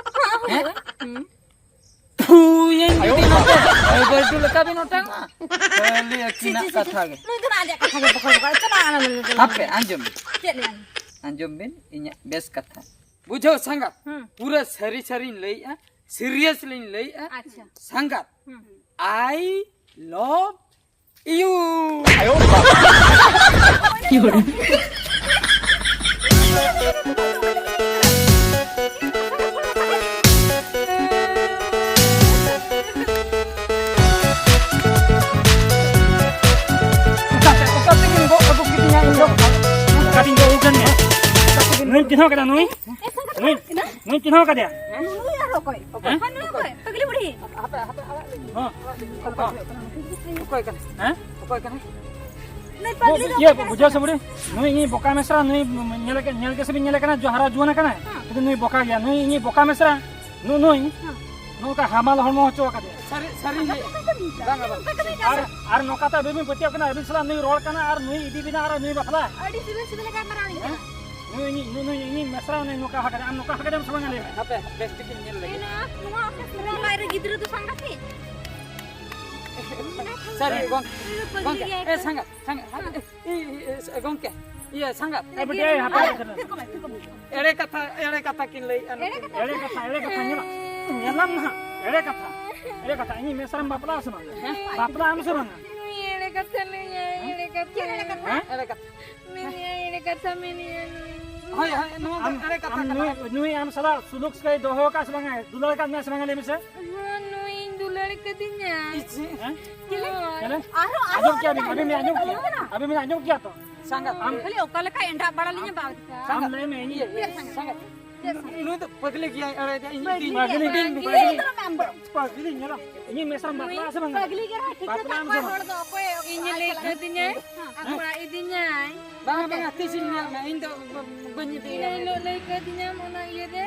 ᱦᱮᱸ? ᱦᱩᱸ᱾ ᱯᱷᱩᱭᱮᱱ ᱡᱩᱫᱤ ᱱᱚᱛᱮ ᱵᱟᱹᱭ ᱵᱟᱹᱭ ᱞᱮᱠᱟ ᱵᱤᱱ ᱚᱴᱟᱝᱚᱜᱼᱟ᱾ ᱠᱷᱟᱹᱞᱤ ᱪᱤ, ᱟᱹᱠᱤᱱᱟᱜ ᱪᱤ, ᱪᱤ, ᱠᱟᱛᱷᱟ ᱪᱤ᱾ ᱜᱮ᱾ ᱱᱩᱭ ᱫᱚ ᱱᱟᱜ ᱟᱡᱟᱜ ᱠᱟᱛᱷᱟ ᱜᱮ ᱵᱚᱠᱚᱞ ᱵᱚᱠᱚᱞ᱾ ᱪᱟᱞᱟᱜ ᱟᱞᱟᱝ ᱱᱩᱭ ᱫᱚ᱾ ᱦᱟᱯᱮ, ᱟᱸᱡᱚᱢ ᱵᱤᱱ᱾ ᱪᱮᱫ ᱞᱟᱹᱭᱟᱢ? ᱟᱸᱡᱚᱢ ᱵᱤᱱ ᱤᱧᱟᱹᱜ ᱵᱮᱥ ᱠᱟᱛᱷᱟ᱾ ᱵᱩᱡᱷᱟᱹᱣ ᱥᱟᱸᱜᱟᱛ? ᱦᱩᱸ᱾ ᱯᱩᱨᱟᱹ ᱥᱟᱹᱨᱤ ᱥᱟᱹᱨᱤᱧ ᱞᱟᱹᱭᱮᱜᱼᱟ, serious ᱞᱤᱧ ᱞᱟᱹᱭᱮᱜᱼᱟ᱾ ᱟᱪᱪᱷᱟ᱾ ᱥᱟᱸᱜᱟᱛ, ᱦᱩᱸ᱾ I love you. ᱟᱭᱳ ᱵᱟᱵᱟ᱾ ᱚᱠᱟ ᱛᱮᱵᱤᱱ ᱜᱚᱜ ᱟᱹᱜᱩ ᱠᱤᱫᱤᱧᱟ ᱤᱧ ᱫᱚ? ᱚᱠᱟᱛᱤᱧ ᱜᱚᱜ ᱟᱹᱜᱩ ᱠᱟᱱ ᱢᱮ? ᱱᱩᱭ ᱪᱤᱱᱦᱟᱹᱣ ᱠᱟᱫᱟ ᱱᱩᱭ? ᱱᱩᱭ, ᱱᱩᱭ ᱪᱤᱱᱦᱟᱹᱣ ᱠᱟᱫᱮᱭᱟ? ᱱᱩᱭ ᱟᱨ ᱚᱠᱚᱭ? ᱦᱮᱸ? ᱱᱩᱭ ᱚᱠᱚᱭ? ᱯᱟᱜᱽᱞᱤ ᱵᱩᱲᱦᱤ᱾ ᱦᱟᱯᱮ, ᱦᱟᱯᱮ, ᱟᱲᱟᱜ ᱞᱤᱧ᱾ ᱦᱚᱸ᱾ ᱚᱠᱚᱭ ᱠᱟᱱᱟ? ᱦᱮᱸ? ᱚᱠᱚᱭ ᱠᱟᱱᱟ? ᱱᱩᱭ ᱯᱟᱜᱽᱞᱤ ᱫᱚ ᱤᱭᱟᱹ, ᱚᱠᱚᱭ ᱠᱟᱱᱟ? ᱵᱩᱡᱷᱟᱹᱣ ᱥᱮ ᱵᱩᱰᱷᱤ? ᱱᱩᱭ ᱤᱧᱤᱡ ᱵᱚᱠᱟ ᱢᱮᱥᱨᱟ, ᱱᱩᱭ ᱧᱮᱞ ᱠᱮ-, ᱧᱮᱞ ᱜᱮᱥᱮ ᱵᱤᱱ ᱧᱮᱞᱮ ᱠᱟᱱᱟ, ᱡᱚ ᱦᱟᱨᱟ ᱡᱩᱣᱟᱹᱱ ᱠᱟᱱᱟᱭ᱾ ᱦᱮᱸ᱾ ᱠᱤᱱᱛᱩ ᱱᱩᱭ ᱵᱚᱠᱟ ᱜᱮᱭᱟ, ᱱᱩᱭ ᱤᱧᱤᱡ ᱵᱚᱠᱟ ᱢᱮᱥᱨᱟ᱾ ᱱᱩ-, ᱱᱩᱭ ᱦᱮᱸ᱾ ᱱᱚᱝᱠᱟ ᱦᱟᱢᱟᱞ ᱦᱚᱲᱢᱚ ᱦᱚᱪᱚ ᱟᱠᱟᱫᱮᱭᱟ᱾ ᱥᱟᱹᱨᱤ, ᱥᱟᱹᱨᱤ ᱜᱮ᱾ ᱵᱟᱝᱟ, ᱵᱟᱝᱟ᱾ ᱟᱨ, ᱟᱨ ᱱᱚᱝᱠᱟ ᱛᱮ ᱟᱹᱵᱤᱱ ᱵᱤᱱ ᱯᱟᱹᱛᱭᱟᱹᱜ ᱠᱟᱱᱟ, ᱟᱹᱵᱤᱱ ᱥᱟᱞᱟᱜ ᱱᱩᱭ ᱨᱚᱲ ᱠᱟᱱᱟ ᱟᱨ ᱱᱩᱭ ᱤᱫᱤ ᱵᱤᱱᱟ ᱟᱨ ᱱᱩᱭ ᱵᱟᱯᱞᱟ᱾ ᱟᱹᱰᱤ ᱥᱤᱵᱤᱞ ᱥᱤᱵᱤᱞ ᱜᱟᱞᱢᱟᱨᱟᱣ ᱞᱤᱧ ᱦᱮᱸ? ᱠᱟᱱᱟ᱾ ᱱᱩᱭ, ᱱᱩᱭ, ᱱᱩᱭ, ᱱᱩᱭ ᱢᱮᱥᱨᱟ ᱱᱩᱭ ᱱᱚᱝᱠᱟ ᱦᱟᱠᱟᱫᱮ, ᱟᱢ ᱱᱚᱝᱠᱟ ᱦᱟᱠᱟᱫᱮᱢ ᱥᱮ ᱵᱟᱝᱟ ᱞᱟᱹᱭ ᱢᱮ? ᱦᱟᱯᱮ, ᱵᱮᱥ ᱴᱷᱤᱠ ᱤᱧ ᱧᱮᱞ ᱞᱮᱜᱮ᱾ ᱱᱚᱣᱟ, ᱱᱚᱣᱟ ᱚᱯᱷᱤᱥ ᱨᱮ ᱵᱟᱭᱨᱮ ᱜᱤᱫᱽᱨᱟᱹ ᱫᱚ ᱥᱟᱸᱜᱟᱛᱤ᱾ ᱥᱟᱹᱨᱤ ᱜᱚᱝ-, ᱱᱩᱭ ᱫᱚ ᱯᱟᱹᱜᱽᱞᱤ ᱜᱚᱝᱠᱮ, ᱜᱮᱭᱟᱭ᱾ ᱮ, ᱥᱟᱸᱜᱟᱛ, ᱥᱟᱸᱜᱟᱛ, ᱦᱟᱯᱮ, ᱮ, ᱮ, ᱮ, ᱜᱚᱝᱠᱮ, ᱤᱭᱟᱹ, ᱥᱟᱸᱜᱟᱛ᱾ ᱮ, ᱵᱤᱴᱤ, ᱮ, ᱦᱟᱯᱮ, ᱦᱟᱯᱮ, ᱦᱟᱯᱮ᱾ ᱛᱷᱤᱨ ᱠᱚᱜ ᱢᱮ, ᱛᱷᱤᱨ ᱠᱚᱜ ᱢᱮ᱾ ᱮᱲᱮ ᱠᱟᱛᱷᱟ, ᱮᱲᱮ ᱠᱟᱛᱷᱟ ᱠᱤᱱ ᱞᱟᱹᱭᱮᱜᱼᱟ ᱱᱩᱠᱤᱱ᱾ ᱮᱲᱮ ᱠᱟᱛᱷᱟ, ᱮᱲᱮ ᱠᱟᱛᱷᱟ, ᱧᱮᱞᱟᱢ, ᱧᱮᱞᱟᱢ ᱱᱟᱦᱟᱜ, ᱮᱲᱮ ᱠᱟᱛᱷᱟ, ᱮᱲᱮ ᱠᱟᱛᱷᱟ, ᱤᱧᱤᱡ ᱢᱮᱥᱨᱟᱢ ᱵᱟᱯᱞᱟ ᱟᱥᱮ ᱵᱟᱝ? ᱦᱮᱸ? ᱵᱟᱯᱞᱟ ᱟᱢ ᱥᱮ ᱵᱟᱝᱟ? ᱱᱩᱭ ᱮᱲᱮ ᱠᱟᱛᱷᱟ ᱞᱟᱹᱭᱟᱭ, ᱮᱲᱮ ᱠᱟᱛᱷᱟ᱾ ᱦᱮᱸ? ᱮᱲᱮ ᱠᱟᱛᱷᱟ᱾ ᱢᱮᱱᱮᱜᱼᱟᱭ, ᱮᱲᱮ ᱠᱟᱛᱷᱟ ᱢᱮᱱᱮᱜᱼᱟ ᱱᱩᱭ᱾ ᱦᱳᱭ, ᱦᱳᱭ, ᱱᱚᱣᱟ ᱫᱚ ᱟᱢ, ᱮᱲᱮ ᱠᱟᱛᱷᱟ ᱟᱢ ᱠᱟᱱᱟ᱾ ᱱᱩᱭ, ᱱᱩᱭ ᱟᱢ ᱥᱟᱞᱟᱜ ᱥᱩᱞᱩᱠ ᱥᱟᱹᱜᱟᱹᱭ ᱫᱚᱦᱚ ᱟᱠᱟᱫ ᱥᱮ ᱵᱟᱝᱟ? ᱫᱩᱞᱟᱹᱲ ᱟᱠᱟᱫ ᱢᱮᱭᱟ ᱥᱮ ᱵᱟᱝᱟ, ᱞᱟᱹᱭ ᱢᱮᱥᱮ? ᱦᱚᱸ, ᱱᱩᱭᱤᱧ ᱫᱩᱞᱟᱹᱲ ᱠᱟᱫᱤᱧᱟ᱾ ᱦᱮᱸ? ᱦᱳᱭ᱾ ᱪᱮᱫ? ᱟᱨᱦᱚᱸ, ᱟᱸᱡᱚᱢ ᱟᱨᱦᱚᱸ ᱠᱮᱭᱟ ᱵᱤᱱ, ᱟᱹᱵᱤᱱ ᱵᱤᱱ ᱟᱸᱡᱚᱢ ᱠᱮᱭᱟ? ᱟᱸᱡᱚᱢ ᱠᱟᱱᱟ? ᱟᱹᱵᱤᱱ ᱵᱤᱱ ᱟᱸᱡᱚᱢ ᱠᱮᱭᱟ ᱛᱚ? ᱥᱟᱸᱜᱟᱛ᱾ ᱟᱢ ᱠᱷᱟᱹᱞᱤ ᱚᱠᱟ ᱞᱮᱠᱟᱭ ᱮᱸᱰᱟᱜ ᱵᱟᱲᱟ ᱞᱤᱧᱟ ᱵᱟᱯ᱾ ᱟᱢ ᱞᱟᱹᱭ ᱢᱮ, ᱤᱧ ᱤᱭᱟᱹ, ᱤᱭᱟᱹ, ᱥᱟᱸᱜᱟᱛ᱾ ᱱᱩᱭ ᱫᱚ ᱯᱟᱹᱜᱽᱞᱤ ᱜᱮᱭᱟᱭ, ᱮᱲᱮᱭᱮᱫᱟᱭ, ᱤᱧ ᱯᱟᱹᱜᱽᱞᱤ, ᱤᱧ ᱯᱟᱹᱜᱽᱞᱤ, ᱯᱟᱹᱜᱽᱞᱤ᱾ ᱯᱟᱹᱜᱽᱞᱤ ᱧᱮᱞᱟᱢ᱾ ᱤᱧᱤᱡ ᱢᱮᱥᱨᱟᱢ ᱵᱟᱯᱞᱟ ᱟᱥᱮ ᱵᱟᱝᱟ? ᱯᱟᱹᱜᱽᱞᱤ ᱜᱮ ᱨᱮᱦᱚᱸ ᱴᱷᱤᱠ ᱜᱮ ᱵᱟᱯᱞᱟ ᱟᱢ ᱥᱮ ᱵᱟᱝᱟ? ᱦᱚᱲ ᱫᱚ ᱚᱠᱚᱭ ᱤᱧ ᱞᱟᱹᱭ ᱠᱟᱹᱫᱤᱧᱟᱭ, ᱦᱮᱸ? ᱟᱠᱚ ᱚᱲᱟᱜ ᱤᱫᱤᱧᱟᱭ᱾ ᱵᱟᱝᱟ, ᱵᱟᱝᱟ, ᱛᱤᱥ ᱤᱧ ᱧᱮᱞ ᱢᱮ? ᱤᱧ ᱫᱚ ᱵᱟ-, ᱵᱟᱹᱧ ᱤᱫᱤᱭᱟ᱾ ᱤᱱᱟᱹ ᱦᱤᱞᱳᱜ ᱞᱟᱹᱭ ᱠᱟᱹᱫᱤᱧᱟᱢ ᱚᱱᱟ ᱤᱭᱟᱹ ᱨᱮ,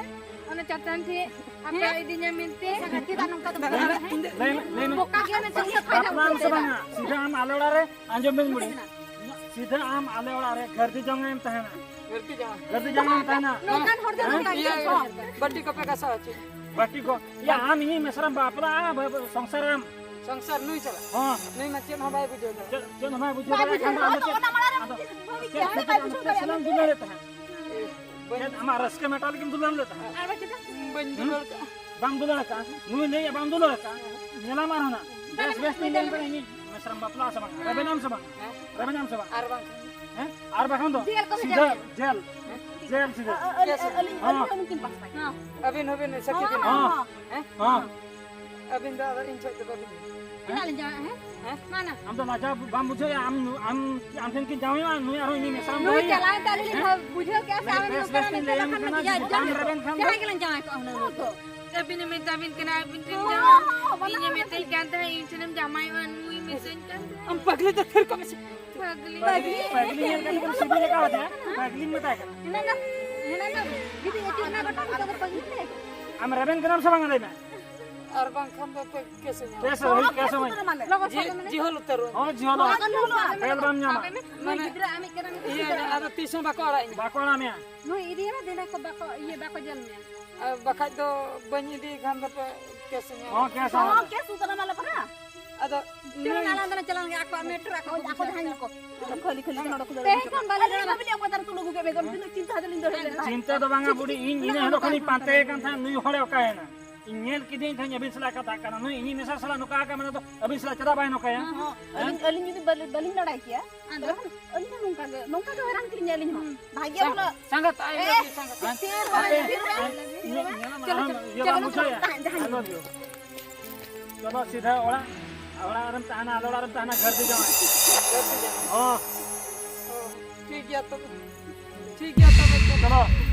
ᱚᱱᱟ ᱪᱟᱛᱟᱱ ᱴᱷᱮᱡ, ᱟᱯᱮ ᱤᱫᱤᱧᱟ ᱢᱮᱱᱛᱮ᱾ ᱪᱮᱫᱟᱜ ᱱᱚᱝᱠᱟ ᱫᱚ ᱞᱟᱹᱭ ᱢᱮ, ᱞᱟᱹᱭ ᱢᱮ, ᱞᱟᱹᱭ ᱢᱮ᱾ ᱵᱚᱠᱟ ᱜᱮᱭᱟ ᱱᱤᱛᱚᱜ ᱤᱧ ᱫᱚ ᱯᱷᱟᱭᱫᱟ ᱵᱟᱯᱞᱟ ᱟᱢ ᱥᱮ ᱵᱟᱹᱧ ᱵᱟᱝᱟ? ᱥᱤᱫᱷᱟᱹ ᱟᱢ ᱟᱞᱮ ᱚᱲᱟᱜ ᱨᱮ, ᱟᱸᱡᱚᱢ ᱵᱮᱱ ᱵᱩᱰᱷᱤ᱾ ᱥᱤᱫᱷᱟᱹ ᱟᱢ ᱟᱞᱮ ᱚᱲᱟᱜ ᱨᱮ ᱜᱷᱟᱹᱨᱫᱤ ᱡᱟᱶᱟᱭ ᱮᱢ ᱛᱟᱦᱮᱱᱟ᱾ ᱜᱷᱟᱹᱨᱫᱤ ᱡᱟᱶᱟᱭ᱾ ᱜᱷᱟᱹᱨᱫᱤ ᱡᱟᱶᱟᱭ ᱮᱢ ᱛᱟᱦᱮᱱᱟ᱾ ᱱᱚᱝᱠᱟᱱ ᱦᱚᱲ ᱫᱚ ᱦᱮᱸ? ᱱᱚᱝᱠᱟ ᱜᱮᱭᱟ᱾ ᱤᱭᱟᱹ, ᱵᱟᱹᱴᱤ ᱠᱚᱯᱮ ᱜᱷᱟᱥᱟᱣ ᱦᱚᱪᱚ᱾ ᱵᱟᱹᱴᱤ ᱠᱚ᱾ ᱭᱟ, ᱟᱢ ᱤᱧᱤᱡ ᱢᱮᱥᱨᱟᱢ ᱵᱟᱯᱞᱟᱜᱼᱟ, ᱵᱟᱹ-, ᱵᱟᱹ-, ᱥᱚᱝᱥᱟᱨᱟᱢ᱾ ᱥᱚᱝᱥᱟᱨ ᱱᱩᱭ ᱥᱟᱞᱟᱜ? ᱦᱚᱸ᱾ ᱱᱩᱭ ᱢᱟ ᱪᱮᱫ ᱦᱚᱸ ᱵᱟᱭ ᱵᱩᱡᱷᱟᱹᱣ ᱫᱟᱲᱮᱭᱟᱜ᱾ ᱪᱮᱫ, ᱪᱮᱫ ᱦᱚᱸ ᱵᱟᱭ ᱵᱩᱡᱷᱟᱹᱣ ᱵᱟᱭ ᱫᱟᱲᱮᱭᱟᱜ ᱠᱷᱟᱱ ᱫᱚ ᱵᱩᱡᱷᱟᱹᱣ ᱟᱫᱚ ᱫᱟᱲᱮᱭᱟᱜ᱾ ᱪᱮᱫ, ᱟᱫᱚ ᱵᱟᱭ ᱵᱩᱡᱷᱟᱹᱣ ᱪᱮᱫ, ᱫᱟᱲᱮᱭᱟᱜ᱾ ᱪᱮᱫ ᱥᱟᱞᱟᱜ ᱮᱢ ᱫᱩᱞᱟᱹᱲᱮᱫ ᱛᱟᱦᱮᱸᱫ? ᱵᱟᱹᱧ ᱪᱮᱫ, ᱟᱢᱟᱜ ᱨᱟᱹᱥᱠᱟᱹ ᱢᱮᱴᱟᱣ ᱞᱟᱹᱜᱤᱫ ᱮᱢ ᱫᱩᱞᱟᱹᱲ ᱞᱮᱫ ᱛᱟᱦᱮᱸᱫ? ᱟᱨ ᱵᱟᱝ ᱪᱮᱫᱟᱜ? ᱵᱟᱹᱧ ᱦᱩᱸ? ᱫᱩᱞᱟᱹᱲ ᱠᱟᱜᱼᱟ᱾ ᱵᱟᱢ ᱫᱩᱞᱟᱹᱲ ᱠᱟᱜᱼᱟ? ᱱᱩᱭ ᱞᱟᱹᱭᱮᱜᱼᱟ ᱵᱟᱢ ᱫᱩᱞᱟᱹᱲ ᱠᱟᱜᱼᱟ? ᱧᱮᱞᱟᱢ ᱟᱨᱦᱚᱸ ᱱᱟᱜ᱾ ᱵᱮᱥ, ᱵᱮᱥ ᱛᱤᱧ ᱞᱟᱹᱭᱟᱢ ᱠᱟᱱᱟ, ᱤᱧᱤᱡ ᱢᱮᱥᱨᱟᱢ ᱵᱟᱯᱞᱟ ᱟᱥᱮ ᱵᱟᱝ? ᱨᱮᱵᱮᱱᱟᱢ ᱥᱮ ᱵᱟᱝ? ᱦᱮᱸ? ᱨᱮᱵᱮᱱᱟᱢ ᱥᱮ ᱵᱟᱝ? ᱟᱨ ᱵᱟᱝ? ᱦᱮᱸ? ᱟᱨ ᱵᱟᱠᱷᱟᱱ ᱫᱚ ᱡᱮᱞ ᱠᱚ ᱵᱷᱮᱡᱟ ᱥᱤᱫᱷᱟᱹ ᱢᱮᱭᱟ᱾ ᱡᱮᱞ᱾ ᱦᱮᱸ? ᱡᱮᱞ ᱥᱤᱫᱷᱟᱹ᱾ ᱟ-, ᱟ-, ᱟᱹᱞᱤᱧ, ᱟᱹᱞᱤᱧ, ᱦᱚᱸ᱾ ᱟᱹᱞᱤᱧ ᱦᱚᱸ ᱱᱩᱠᱤᱱ ᱯᱟᱥᱱᱟᱭᱟ᱾ ᱦᱮᱸ᱾ ᱟᱹᱵᱤᱱ ᱦᱚᱸᱵᱤᱱ ᱥᱟᱹᱠᱷᱤ ᱵᱤᱱ᱾ ᱦᱚᱸ᱾ ᱦᱮᱸ? ᱦᱚᱸ᱾ ᱟᱹᱵᱤᱱ ᱫᱚ ᱟᱫᱚ ᱤᱧ ᱴᱷᱮᱡ ᱫᱚ ᱵᱟᱹᱵᱤᱱ ᱦᱤᱡᱩᱜᱼᱟ᱾ ᱪᱮᱫᱟᱜ ᱞᱤᱧ ᱪᱟᱞᱟᱜᱼᱟ, ᱦᱮᱸ? ᱢᱟ ᱱᱟ᱾ ᱟᱢ ᱫᱚ ᱞᱟᱡᱟᱣ ᱵᱟᱢ ᱵᱩᱡᱷᱟᱹᱣᱮᱫᱼᱟ? ᱟᱢ, ᱟᱢ, ᱟᱢ ᱴᱷᱮᱱ ᱠᱤᱱ ᱡᱟᱶᱟᱭᱚᱜᱼᱟ, ᱱᱩᱭ ᱟᱨᱦᱚᱸ ᱤᱧ ᱢᱮᱥᱟᱢ ᱱᱩᱭ ᱫᱚᱦᱚᱭᱮᱭᱟ? ᱪᱟᱞᱟᱣᱮᱱ ᱛᱮ ᱟᱹᱞᱤᱧ ᱞᱤᱧ ᱦᱮᱸ? ᱵᱩᱡᱷᱟᱹᱣ ᱠᱮᱜᱼᱟ ᱥᱮ ᱢᱟᱱᱮ ᱟᱢ ᱵᱮᱥ ᱵᱮᱥ ᱛᱤᱧ ᱞᱟᱹᱭᱟᱢ ᱠᱟᱱᱟ, ᱡᱩᱫᱤ ᱵᱟᱢ ᱨᱮᱵᱮᱱ ᱠᱷᱟᱱ ᱫᱚ᱾ ᱡᱟᱦᱟᱸᱭ ᱜᱮᱞᱟᱝ ᱡᱟᱶᱟᱭ ᱠᱚᱜᱼᱟ ᱦᱩᱱᱟᱹᱝ ᱱᱩᱭ ᱫᱚ᱾ ᱟᱹᱵᱤᱱᱮ ᱢᱮᱛᱟᱵᱤᱱ ᱠᱟᱱᱟ, ᱟᱹᱵᱤᱱ ᱴᱷᱮᱱ ᱦᱚᱸ, ᱡᱟᱶᱟᱭ᱾ ᱦᱚᱸ, ᱵᱟᱵᱟ᱾ ᱤᱧᱮ ᱢᱮᱛᱟᱹᱧ ᱠᱟᱱ ᱛᱟᱦᱮᱸᱫ, ᱤᱧ ᱴᱷᱮᱱᱮᱢ ᱡᱟᱶᱟᱭᱚᱜᱼᱟ, ᱱᱩᱭ ᱢᱮᱛᱟᱹᱧ ᱠᱟᱱ ᱛᱟᱦᱮᱸᱫ᱾ ᱟᱢ ᱯᱟᱜᱽᱞᱤ ᱫᱚ ᱛᱷᱤᱨ ᱠᱚᱜ ᱢᱮᱥᱮ᱾ ᱯᱟᱜᱽᱞᱤ᱾ ᱯᱟᱜᱽᱞᱤ, ᱯᱟᱜᱽᱞᱤ ᱧᱮᱞ ᱠᱟᱛᱮ ᱥᱤᱵᱤᱞ ᱟᱠᱟᱣᱟᱫ ᱢᱮᱭᱟ? ᱯᱟᱜᱽᱞᱤᱧ ᱢᱮᱛᱟᱭ ᱠᱟᱱᱟ᱾ ᱦᱮᱱᱟ ᱱᱟ, ᱦᱮᱱᱟ ᱱᱟ, ᱡᱩᱫᱤ ᱮᱴᱤ ᱚᱱᱟ ᱜᱚᱴᱟ ᱠᱚ ᱯᱟᱜᱽᱞᱤ ᱞᱮ᱾ ᱟᱢ ᱨᱮᱵᱮᱱ ᱠᱟᱱᱟᱢ ᱥᱮ ᱵᱟᱝ, ᱞᱟᱹᱭ ᱢᱮ? ᱟᱨ ᱵᱟᱝᱠᱷᱟᱱ ᱫᱚ ᱯᱮ ᱠᱮᱥ ᱧᱟᱢᱟ᱾ ᱯᱮᱥᱮ ᱦᱩᱭᱩᱜ, ᱯᱮᱥᱮ ᱦᱩᱭᱩᱜ᱾ ᱞᱚᱜᱚ ᱡᱤ-, ᱥᱟᱵ ᱢᱮ᱾ ᱡᱤᱦᱚᱞ ᱩᱛᱟᱹᱨᱚᱜ᱾ ᱦᱚᱸ, ᱡᱤᱦᱚᱞ᱾ ᱦᱚᱸ, ᱵᱮᱞ ᱵᱟᱢ ᱧᱟᱢᱟ᱾ ᱢᱟᱱᱮ, ᱤᱭᱟᱹ, ᱟᱫᱚ ᱛᱤᱥ ᱦᱚᱸ ᱵᱟᱠᱚ ᱟᱲᱟᱜ ᱤᱧᱟ᱾ ᱵᱟᱠᱚ ᱟᱲᱟᱜ ᱢᱮᱭᱟ᱾ ᱱᱩᱭ ᱤᱫᱤᱭᱮᱢᱟ, ᱫᱮᱱᱟ ᱠᱚ ᱵᱟᱠᱚ, ᱤᱭᱟᱹ, ᱵᱟᱠᱚ ᱡᱮᱞ ᱢᱮᱭᱟ᱾ ᱟᱨ ᱵᱟᱠᱷᱟᱡ ᱫᱚ ᱵᱟᱹᱧ ᱤᱫᱤᱭ ᱠᱷᱟᱱ ᱫᱚᱯᱮ ᱠᱮᱥ ᱧᱟᱢᱟ᱾ ᱦᱚᱸ, ᱠᱮᱥ ᱦᱚᱸ᱾ ᱦᱚᱸ, ᱠᱮᱥ ᱩᱛᱟᱹᱨ ᱟᱢᱟ ᱞᱮ ᱯᱟᱨᱟ᱾ ᱟᱫᱚ ᱪᱚᱞᱚ ᱱᱩᱭ ᱱᱟ, ᱟᱞᱟᱝ ᱫᱚᱞᱟᱝ ᱪᱟᱞᱟᱣ ᱞᱮᱱ ᱜᱮ, ᱟᱠᱚᱣᱟᱜ ᱢᱮᱴᱨᱳ ᱟᱠᱚ ᱠᱚ ᱟᱠᱚ ᱵᱩᱡᱷᱟᱹᱣᱟ᱾ ᱡᱟᱦᱟᱸᱭ ᱜᱮᱠᱚ᱾ ᱠᱷᱟᱹᱞᱤ, ᱠᱷᱟᱹᱞᱤ ᱱᱚᱰᱮ ᱠᱚ ᱫᱟᱹᱲ ᱛᱮᱦᱮᱧ ᱠᱷᱚᱱ ᱵᱟᱞᱮ ᱟᱞᱮ ᱫᱟᱬᱟᱱᱟ᱾ ᱵᱟᱹᱞᱤᱧ ᱚᱠᱚᱭ ᱛᱟᱨ ᱛᱩᱞᱩ ᱜᱩᱜᱮ ᱵᱮᱜᱚᱨ ᱛᱤᱱᱟᱹᱜ ᱪᱤᱱᱛᱟᱹ ᱦᱟᱛᱮ ᱞᱤᱧ ᱫᱟᱹᱲ ᱞᱮᱱᱟ᱾ ᱪᱤᱱᱛᱟᱹ ᱫᱚ ᱵᱟᱝᱟ ᱵᱩᱰᱤ, ᱤᱧ ᱤᱱᱟᱹ ᱦᱤᱞᱳᱜ ᱠᱷᱚᱱᱤᱧ ᱯᱟᱱᱛᱮᱭᱮ ᱠᱟᱱ ᱛᱟᱦᱮᱸᱫ, ᱱᱩᱭ ᱦᱚᱲᱮ ᱚᱠᱟᱭᱮᱱᱟ? ᱤᱧ ᱧᱮᱞ ᱠᱮᱫᱮᱭᱟᱹᱧ ᱛᱟᱦᱮᱸᱫ ᱟᱹᱵᱤᱱ ᱥᱟᱞᱟᱜ ᱠᱟᱛᱷᱟ ᱠᱟᱱᱟ, ᱱᱩᱭ ᱤᱧᱤᱡ ᱢᱮᱥᱟ ᱥᱟᱞᱟᱜ ᱱᱚᱝᱠᱟ ᱟᱠᱟᱱ, ᱢᱟᱱᱮ ᱫᱚ ᱟᱹᱵᱤᱱ ᱥᱟᱞᱟᱜ ᱪᱮᱫᱟᱜ ᱵᱟᱭ ᱱᱚᱝᱠᱟᱭᱟ? ᱦᱚᱸ, ᱦᱮᱸ? ᱟᱹᱞᱤᱧ, ᱟᱹᱞᱤᱧ ᱡᱩᱫᱤ ᱵᱟᱹᱞᱤ-, ᱵᱟᱹᱞᱤᱧ ᱵᱟᱲᱟᱭ ᱠᱮᱭᱟ, ᱟᱫᱚ? ᱛᱟᱦᱚᱞᱮ ᱠᱷᱟᱱ ᱟᱹᱞᱤᱧ ᱦᱚᱸ ᱱᱚᱝᱠᱟ ᱜᱮ, ᱱᱚᱝᱠᱟ ᱜᱮ ᱦᱚᱭᱨᱟᱱ ᱠᱮᱞᱤᱧᱟ ᱟᱹᱞᱤᱧ ᱦᱚᱸ᱾ ᱦᱩᱸ᱾ ᱵᱷᱟᱜᱮ ᱥᱟᱝ-, ᱵᱚᱞᱚ᱾ ᱥᱟᱝᱜᱟᱛ ᱟᱭ ᱮ, ᱞᱟᱹᱜᱤᱫ ᱥᱟᱝᱜᱟᱛ᱾ ᱛᱤᱨ ᱵᱟᱝ ᱦᱟᱯᱮ, ᱞᱟᱹᱜᱤᱫ᱾ ᱤᱧᱟᱹᱜ ᱧᱮᱞ ᱢᱮ, ᱪᱚᱞᱚ, ᱟᱢ ᱪᱚᱞᱚ, ᱤᱭᱟᱹ ᱪᱚᱞᱚ, ᱵᱟᱢ ᱵᱩᱡᱷᱟᱹᱣᱮᱫᱼᱟ? ᱛᱟᱦᱮᱸ, ᱡᱟᱦᱟᱸ I love you᱾ ᱪᱚᱞᱚ ᱥᱤᱫᱷᱟ ᱚᱲᱟᱜ, ᱚᱲᱟᱜ ᱨᱮᱢ ᱛᱟᱦᱮᱱᱟ, ᱟᱞᱮ ᱚᱲᱟᱜ ᱨᱮᱢ ᱛᱟᱦᱮᱱᱟ, ᱜᱷᱟᱹᱨᱫᱤ ᱡᱟᱶᱟᱭ᱾ ᱜᱷᱟᱹᱨᱫᱤ ᱡᱟᱶᱟᱭ᱾ ᱦᱚᱸ᱾ ᱚ, ᱴᱷᱤᱠ ᱜᱮᱭᱟ ᱛᱚᱵᱮ᱾ ᱴᱷᱤᱠ ᱜᱮᱭᱟ ᱛᱚᱵᱮ, ᱪᱚᱞᱚ᱾ ᱪᱚᱞᱚ᱾